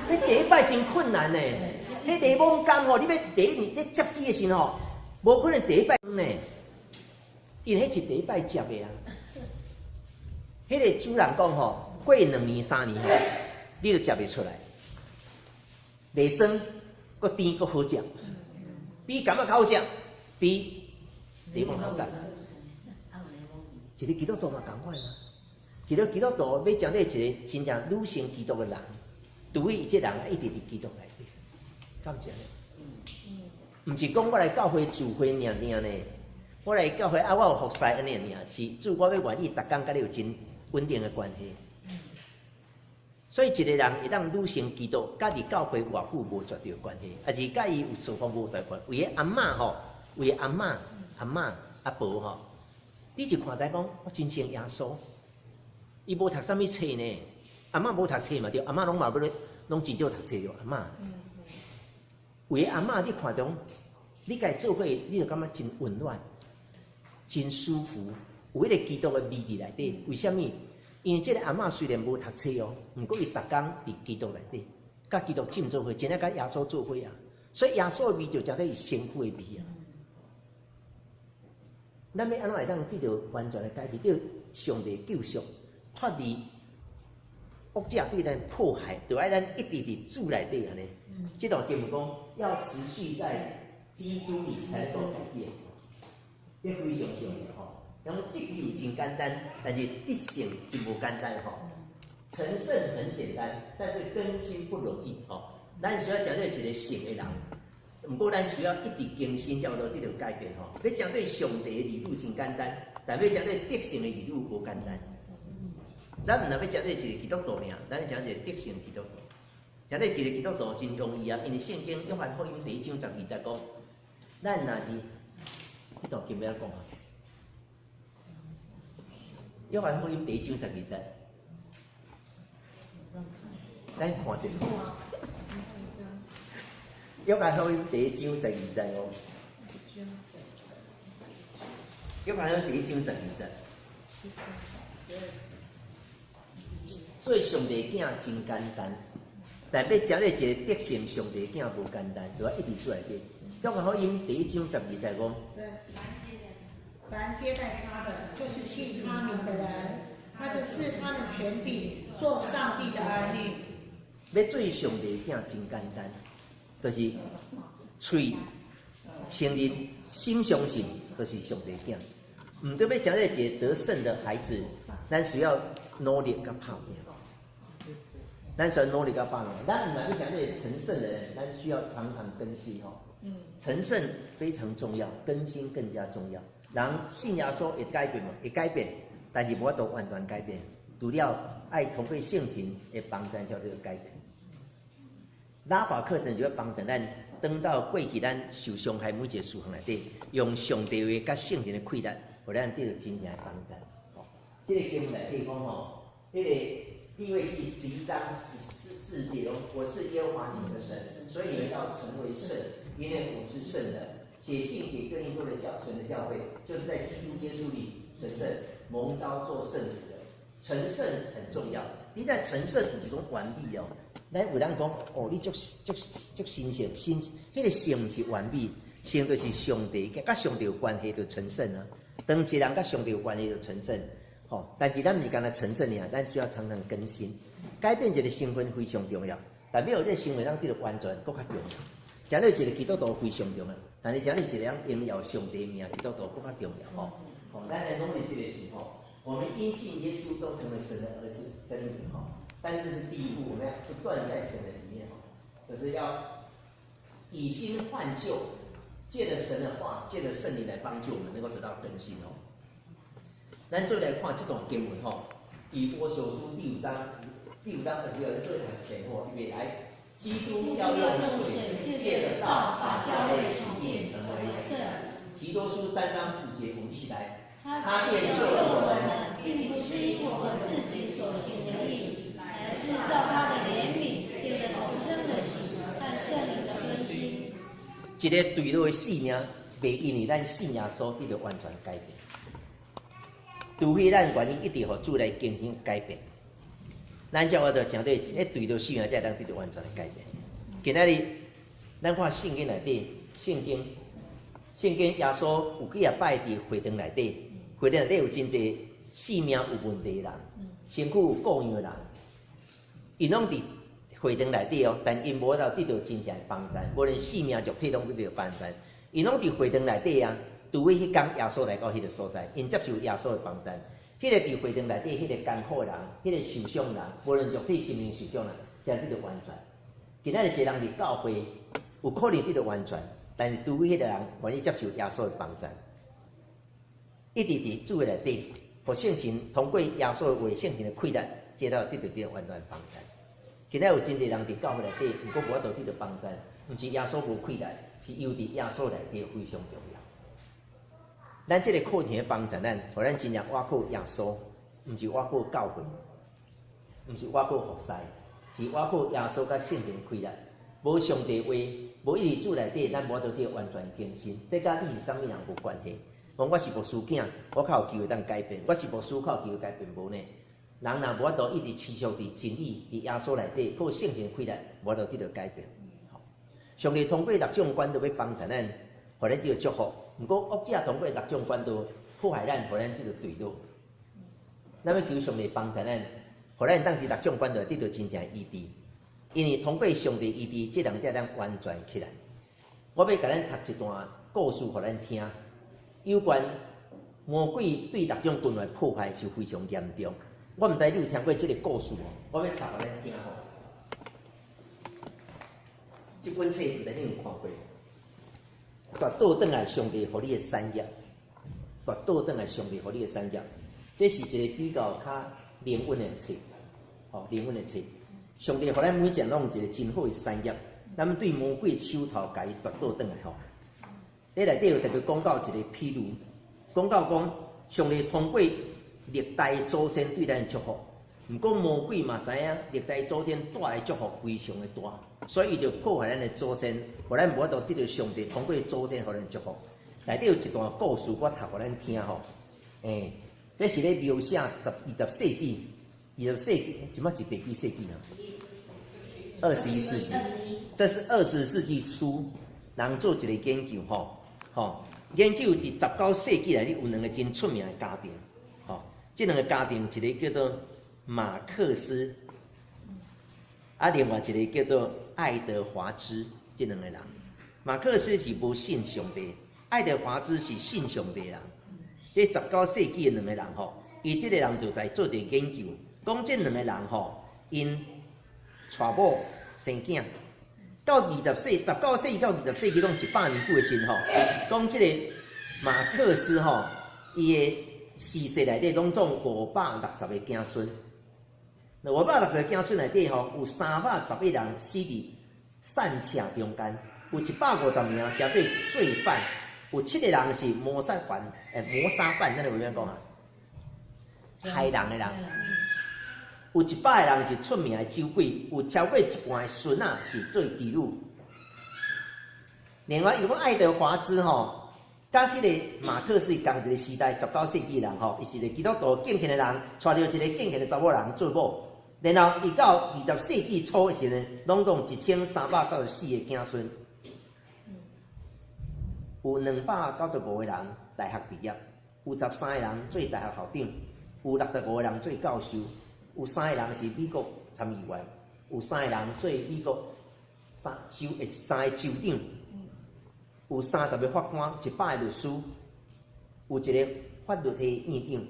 彼第一擺真困難呢。彼檸檬柑吼，你欲第一年你接枝的時吼，無可能第一擺呢，因為彼是第一擺接的啊。彼個主人講吼，過2年3年吼，你就接袂出來，袂酸，閣甜閣好食，比柑仔較好食，比檸檬較讚。一個基督徒嘛仝款啊，一個基督徒欲成做一個真正女性基督的人，除非伊這人一直佇基督內底，敢毋是按呢？毋是講我來教會聚會爾爾呢，我來教會啊，我有服侍按呢爾，是主我欲願意逐工佮你有真穩定的關係。所以一個人會當女性基督，佮佇教會偌久無絕對關係，抑是佮伊有事奉無絕對關係。為個阿嬤吼，為個阿嬤、阿嬤、阿婆吼，你是看知講我真信耶穌，伊無讀啥物冊呢？阿嬤無讀冊嘛對，阿嬤攏嘛欲咧，攏真少讀冊對，阿嬤。為個阿嬤，你看著，你共伊做伙，你就感覺真溫暖、真舒服，有彼個基督的味佇內底。為啥物？因為這個阿嬤雖然無讀冊哦，毋過伊逐工佇基督內底，佮基督浸做伙，真正佮耶穌做伙啊。所以耶穌的味就成做伊身軀的味啊。咱欲按怎會當得著完全的改變，得著上帝救贖，脫離惡者對咱迫害，就愛咱一直佇主內底按呢。這段經文講，要持續在基督裡才能夠改變，這非常重要吼。講得救真簡單，但是得勝真無簡單吼。成聖很簡單，但是更新不容易吼。咱需要成做一個聖的人，毋過咱需要一直更新，才有得著改變吼。欲成做上帝的兒女真簡單，但欲成做得勝的兒女無簡單。咱毋若欲成做一個基督徒爾，咱欲成一個得勝基督徒。成做一個基督徒真容易啊，因為聖經約翰福音第1章12節講，咱若佇，彼段經欲按怎講啊？約翰福音第1章12節，咱看著。約翰福音第一章十二節哦。約翰福音第一章十二節。做上帝囝真簡單，但欲成做一個得勝上帝囝無簡單，就愛一直做內底。約翰福音第一章十二節講。凡接待他的，就是信他名的人，他就賜他們權柄，做上帝的兒女。欲做上帝囝真簡單，就是喙承認，心相信，就是上帝囝。毋對，欲成做一个得勝的孩子，咱需要努力佮拍拚。咱需要努力佮拍拚。咱毋若欲成做成聖的人，咱需要常常更新吼。成聖非常重要，更新更加重要。人信耶穌會改變無？會改變，但是無法度完全改變。除了愛通過聖神的幫助，才會改變。拉法課程就欲幫助咱，轉到過去咱受傷害每一個事項內底，用上帝話佮聖神的氣力，予咱得到真正的幫助。吼，這个經文內底講吼，彼个利未記11章14節，我是耶和華你們的神，所以你們要成為聖，因為我是聖的。寫信給哥林多的教神的教會，就是在基督耶穌裡成聖、蒙召做聖徒的。成聖很重要。你在成聖毋是講完美哦。咱有人講哦，你足足足神聖，神彼個聖毋是完美，聖就是上帝，佮上帝有關係就成聖啊。當一個人佮上帝有關係就成聖，吼。但是咱毋是干焦成聖爾，咱需要常常更新，改變一個身份非常重要。但欲予這個身份通得到完全，閣較重要。成做一個基督徒非常重要，但是成做一個人榮耀上帝名基督徒閣較重要吼。吼，咱來努力這個時候，我們因信耶穌都成為神的兒子跟女吼。但是這是第一步，我們要不斷在神的裡面吼，就是要以新換舊，借著神的話，借著聖靈來幫助我們，能夠得到更新哦。咱做來看這段經文吼，以弗所書第五章，第五章的第二節做來填吼，預備來，基督要用水借著道把教會洗淨，成為聖。提多書3章5節，我們一起來。他便救了我們，並不是因我們自己所行的義，乃是照他的憐憫，借著重生的洗和聖靈的更新。一个墜落的性命，袂因為咱信耶穌得到完全改變。除非咱願意一直予主來更新改變，咱才有法度成做彼墜落性命，才會當得到完全的改變。今仔日咱看聖經內底，聖經聖經耶穌有幾仔擺佇會堂內底，會堂內底有真濟性命有問題的人，身軀有故障的人，𪜶攏佇會堂內底哦，但𪜶無法度得到真正的幫助，無論性命肉體攏得到幫助，𪜶攏佇會堂內底啊。除非彼工耶穌來到彼个所在，𪜶接受耶穌的幫助。彼个佇會堂內底，彼个艱苦的人，彼个受傷人，無論肉體心靈受傷人，才得到完全。今仔日一個人佇教會，有可能得到完全，但是除非彼个人願意接受耶穌的幫助，一直佇主的內底，予聖神通過耶穌的話、聖神的氣力，接到得到這個完全幫助。今仔有真濟人佇教會內底，毋過無法度得到幫助，毋是耶穌無氣力，是留佇耶穌內底非常重要。咱這個課程幫助咱，予咱真正倚靠耶穌，毋是倚靠教會，毋是倚靠服侍，是倚靠耶穌佮聖靈氣力。無上帝話，無一直主內底，咱無法度得完全更新。這佮你是啥物人無關係。講我是牧師囝，我較有機會當改變；我是牧師，較有機會改變，無呢。人若無法度一直持續佇真理、佇耶穌內底，靠聖靈氣力，無法度得到改變。上帝通過六種管道欲幫助咱，予咱得到祝福。毋過惡者通過六種管道破壞咱，予咱得到墜落。咱欲求上帝幫助咱，予咱當佇六種管道得到真正的醫治。因為通過上帝醫治，這人才當完全起來。我欲共咱讀一段故事，予咱聽。有關魔鬼對六種軍的破壞是非常嚴重。我毋知你有聽過這个故事無？我欲讀予咱聽吼。這本冊毋知你有看過？奪倒轉來，上帝予你的產業，奪倒轉來，上帝予你的產業，這是一个比較較靈恩的冊，吼，靈恩的冊。上帝予咱每一人攏有一个真好的產業，咱們對魔鬼手頭共伊奪倒轉來吼。佇內底有特別講到一個譬喻，講到講上帝通過歷代祖先對咱的祝福，毋過魔鬼嘛知影歷代祖先帶來祝福非常的大，所以伊就破壞咱的祖先，予咱無法度得到上帝通過祖先予咱祝福。內底有一段故事，我讀予咱聽吼。這是咧描寫20世紀，二十世紀，這擺是第幾世紀啊？21世紀，這是20世紀初，人做一个研究吼，吼，研究佇19世紀內底有兩个真出名的家庭，吼，這兩个家庭一个叫做馬克思，啊，另外一个叫做愛德華茲，這兩个人。馬克思是無信上帝，愛德華茲是信上帝人。這19世紀的兩個人吼，伊這个人就來做一個研究，講這兩個人吼，𪜶娶某生囝，到19世紀到二十世紀，攏100年久的時吼，講這個馬克思吼，伊的世世內底攏總560個子孫。那560個子孫內底吼，有311人死佇散車中間，有150名成做罪犯，有七個人是謀殺犯，謀殺犯，咱會怎講啊？害人的人，有100個人是出名的酒鬼，有超過一半的孫仔是做妓女。另外，伊講愛德華茲吼，佮彼个馬克思仝一个時代，19世紀人吼，伊是一個基督徒敬虔的人，娶著一个敬虔的查某人做某。然後伊到20世紀初的時陣，攏總1394個子孫，有295個人大學畢業，有13個人做大學校長，有65個人做教授，有三個人是美國參議員，有三個人做美國三個州長，有30個法官，100個律師，有一個法律系院長，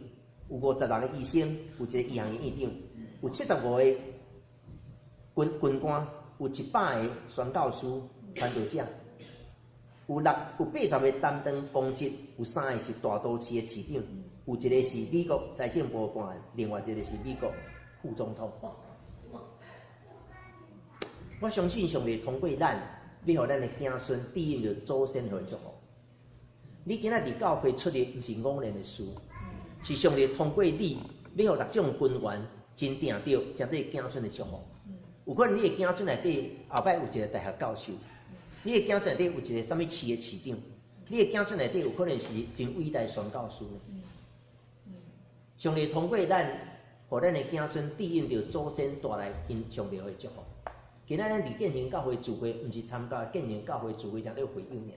有56個醫生，有一個醫學院院長，有75個軍官，有100個宣教師、傳道者，有80個擔當公職，有三個是大都市的市長，有一個是美國財政部官員，另外一個是美國副總統。我相信上帝通過咱，欲予咱的子孫得應著祖先予的祝福。你今仔佇教會出入，毋是偶然的事，是上帝通過你，欲予六種根源真定著，成做子孫的祝福。有可能你的子孫內底後擺有一個大學教授，你的子孫內底有一個啥物市的市長，你的子孫內底有可能是真偉大的宣教師。上帝通過咱，予咱的子孫得應著祖先帶來𪜶上帝的祝福。今仔咱佇建行教會聚會，毋是參加建行教會聚會，成做會友爾，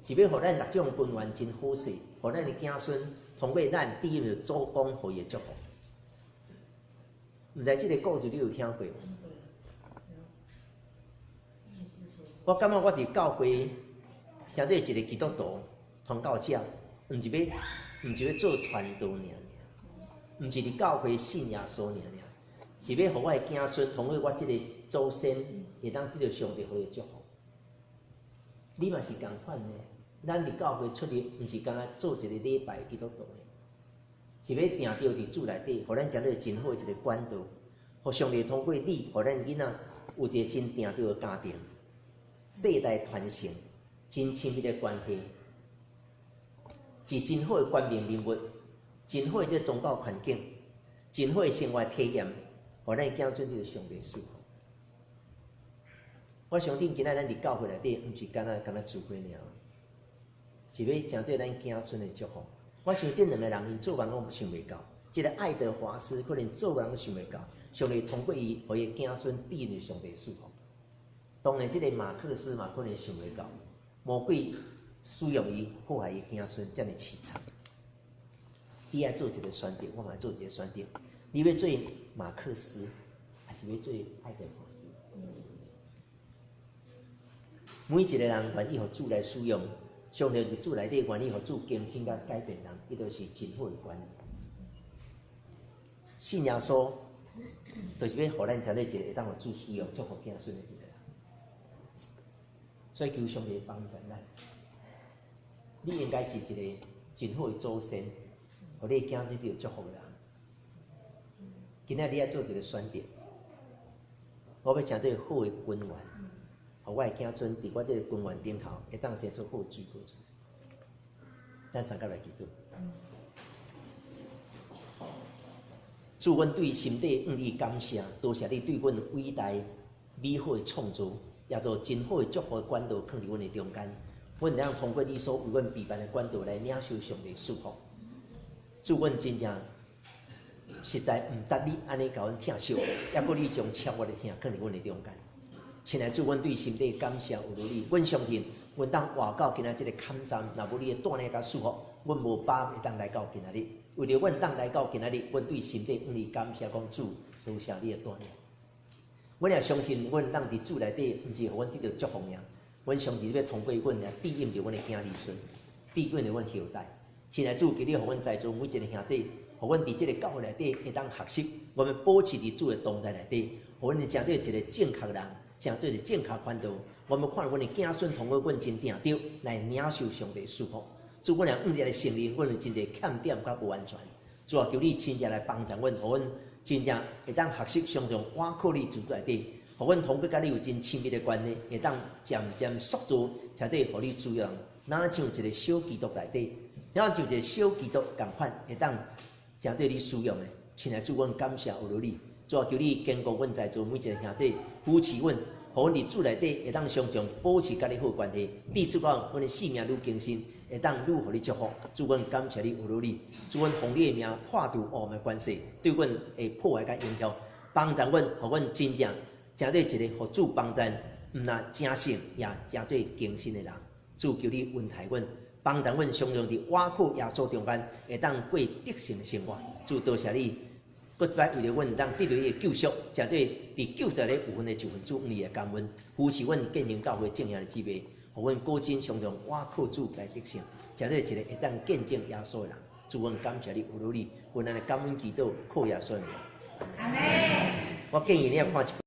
是欲予咱六種根源真好勢，予咱的子孫通過咱得應著祖公予伊的祝福。毋知這个故事你有聽過無？我感覺我佇教會成做一個基督徒傳教者，毋是欲做傳道爾爾，毋是佇教會信耶穌爾爾，是欲予我的子孫通過我這个祖先，會當得著上帝予伊的祝福。你嘛是仝款的，咱佇教會出入，毋是干焦做一个禮拜基督徒的，是欲定著佇主內底，予咱成做真好的一个管道，予上帝通過你，予咱囡仔有一個真定著的家庭，世代傳承，真親密的關係，是真好的觀念人物，真好的這宗教環境，真好的生活體驗，予咱子孫得著上帝祝福。我相信今仔咱佇教會內底，毋是干焦干焦聚會爾，是欲成做咱子孫的祝福。我想這兩个人𪜶做夢攏想袂到，這个愛德華斯可能做夢攏想袂到，上帝通過伊，予伊子孫得著上帝祝福。當然，這个馬克思嘛可能想袂到，魔鬼使用伊禍害伊子孫，遮爾淒慘。你愛做一个選擇，我嘛愛做一个選擇。你欲做馬克思，還是欲做愛德華茲？每一个人願意予主來使用，上帝佇主內底願意予主更新佮改變人，伊都是真好的觀念。信耶穌，就是欲予咱成做一个會當予主使用、祝福子孫的一个人。所以求上帝幫助咱。你應該是一个真好的祖先，予你的子孫得著祝福的人。今仔你愛做一个選擇，我欲成做好的根源，予我的子孫佇我這个根源頂頭，會當生出好的水果出來。咱三個來祈禱。主，阮對心底向你感謝，多謝你對阮偉大美好的創造，也都真好的祝福的管道，囥佇阮的中間。阮會當通過你所為阮備辦的管道來領受上帝祝福。主，阮真正實在毋值你按呢共阮疼惜，猶閣你將超越的疼囥佇阮的中間。親愛主，阮對心底感謝有如你，阮相信阮當活到今仔這个坎站，若無你的帶領佮祝福，阮無把握會當來到今仔日。為著阮當來到今仔日，阮對心底向你感謝，講主，多謝你的帶領。阮也相信，阮當佇主內底，毋是予阮得著祝福爾，阮上帝欲通過阮來指引著阮的囝兒孫，指引著阮後代。親愛主，求你予阮在座每一个兄弟，予阮佇這个教會內底會當學習，我們保持佇主的同在內底，予阮成做一个正確人，成做一个正確傳道。我們看阮的子孫通過阮真定著來領受上帝祝福。主，阮若毋來承認，阮有真濟欠點佮無完全。主啊，求你親自來幫助阮，予阮真正會當學習常常倚靠你主內底，予阮通過佮你有真親密的關係，會當漸漸塑造，才對予你滋養。若像一个小基督內底，若像一个小基督仝款，會當成做你使用的。親愛主，阮感謝有你。主啊，求你堅固阮在座每一个兄弟，扶持阮，予阮佇主內底會當常常保持佮你好關係，彼此講，阮的生命愈更新，會當愈予你祝福。主，阮感謝你，有你。主，阮奉你的名破除黑暗的權勢，對阮的破壞佮影響，幫助阮，予阮真正成做一个予主幫助，毋若成聖也成做更新的人。主，求你恩待阮，幫助阮常常佇倚靠耶穌中間，會當過得勝的生活。主，多謝你，閣擺為著阮會當得著伊的救贖，成做佇救濟的有份的一份子，你來感恩，扶持阮建興教會眾兄弟姊妹，予阮果真常常倚靠主來得勝，成做一个會當見證耶穌的人。主，阮感謝你，有你，阮按呢感恩祈禱，靠耶穌的名。阿們。我建議你欲看一。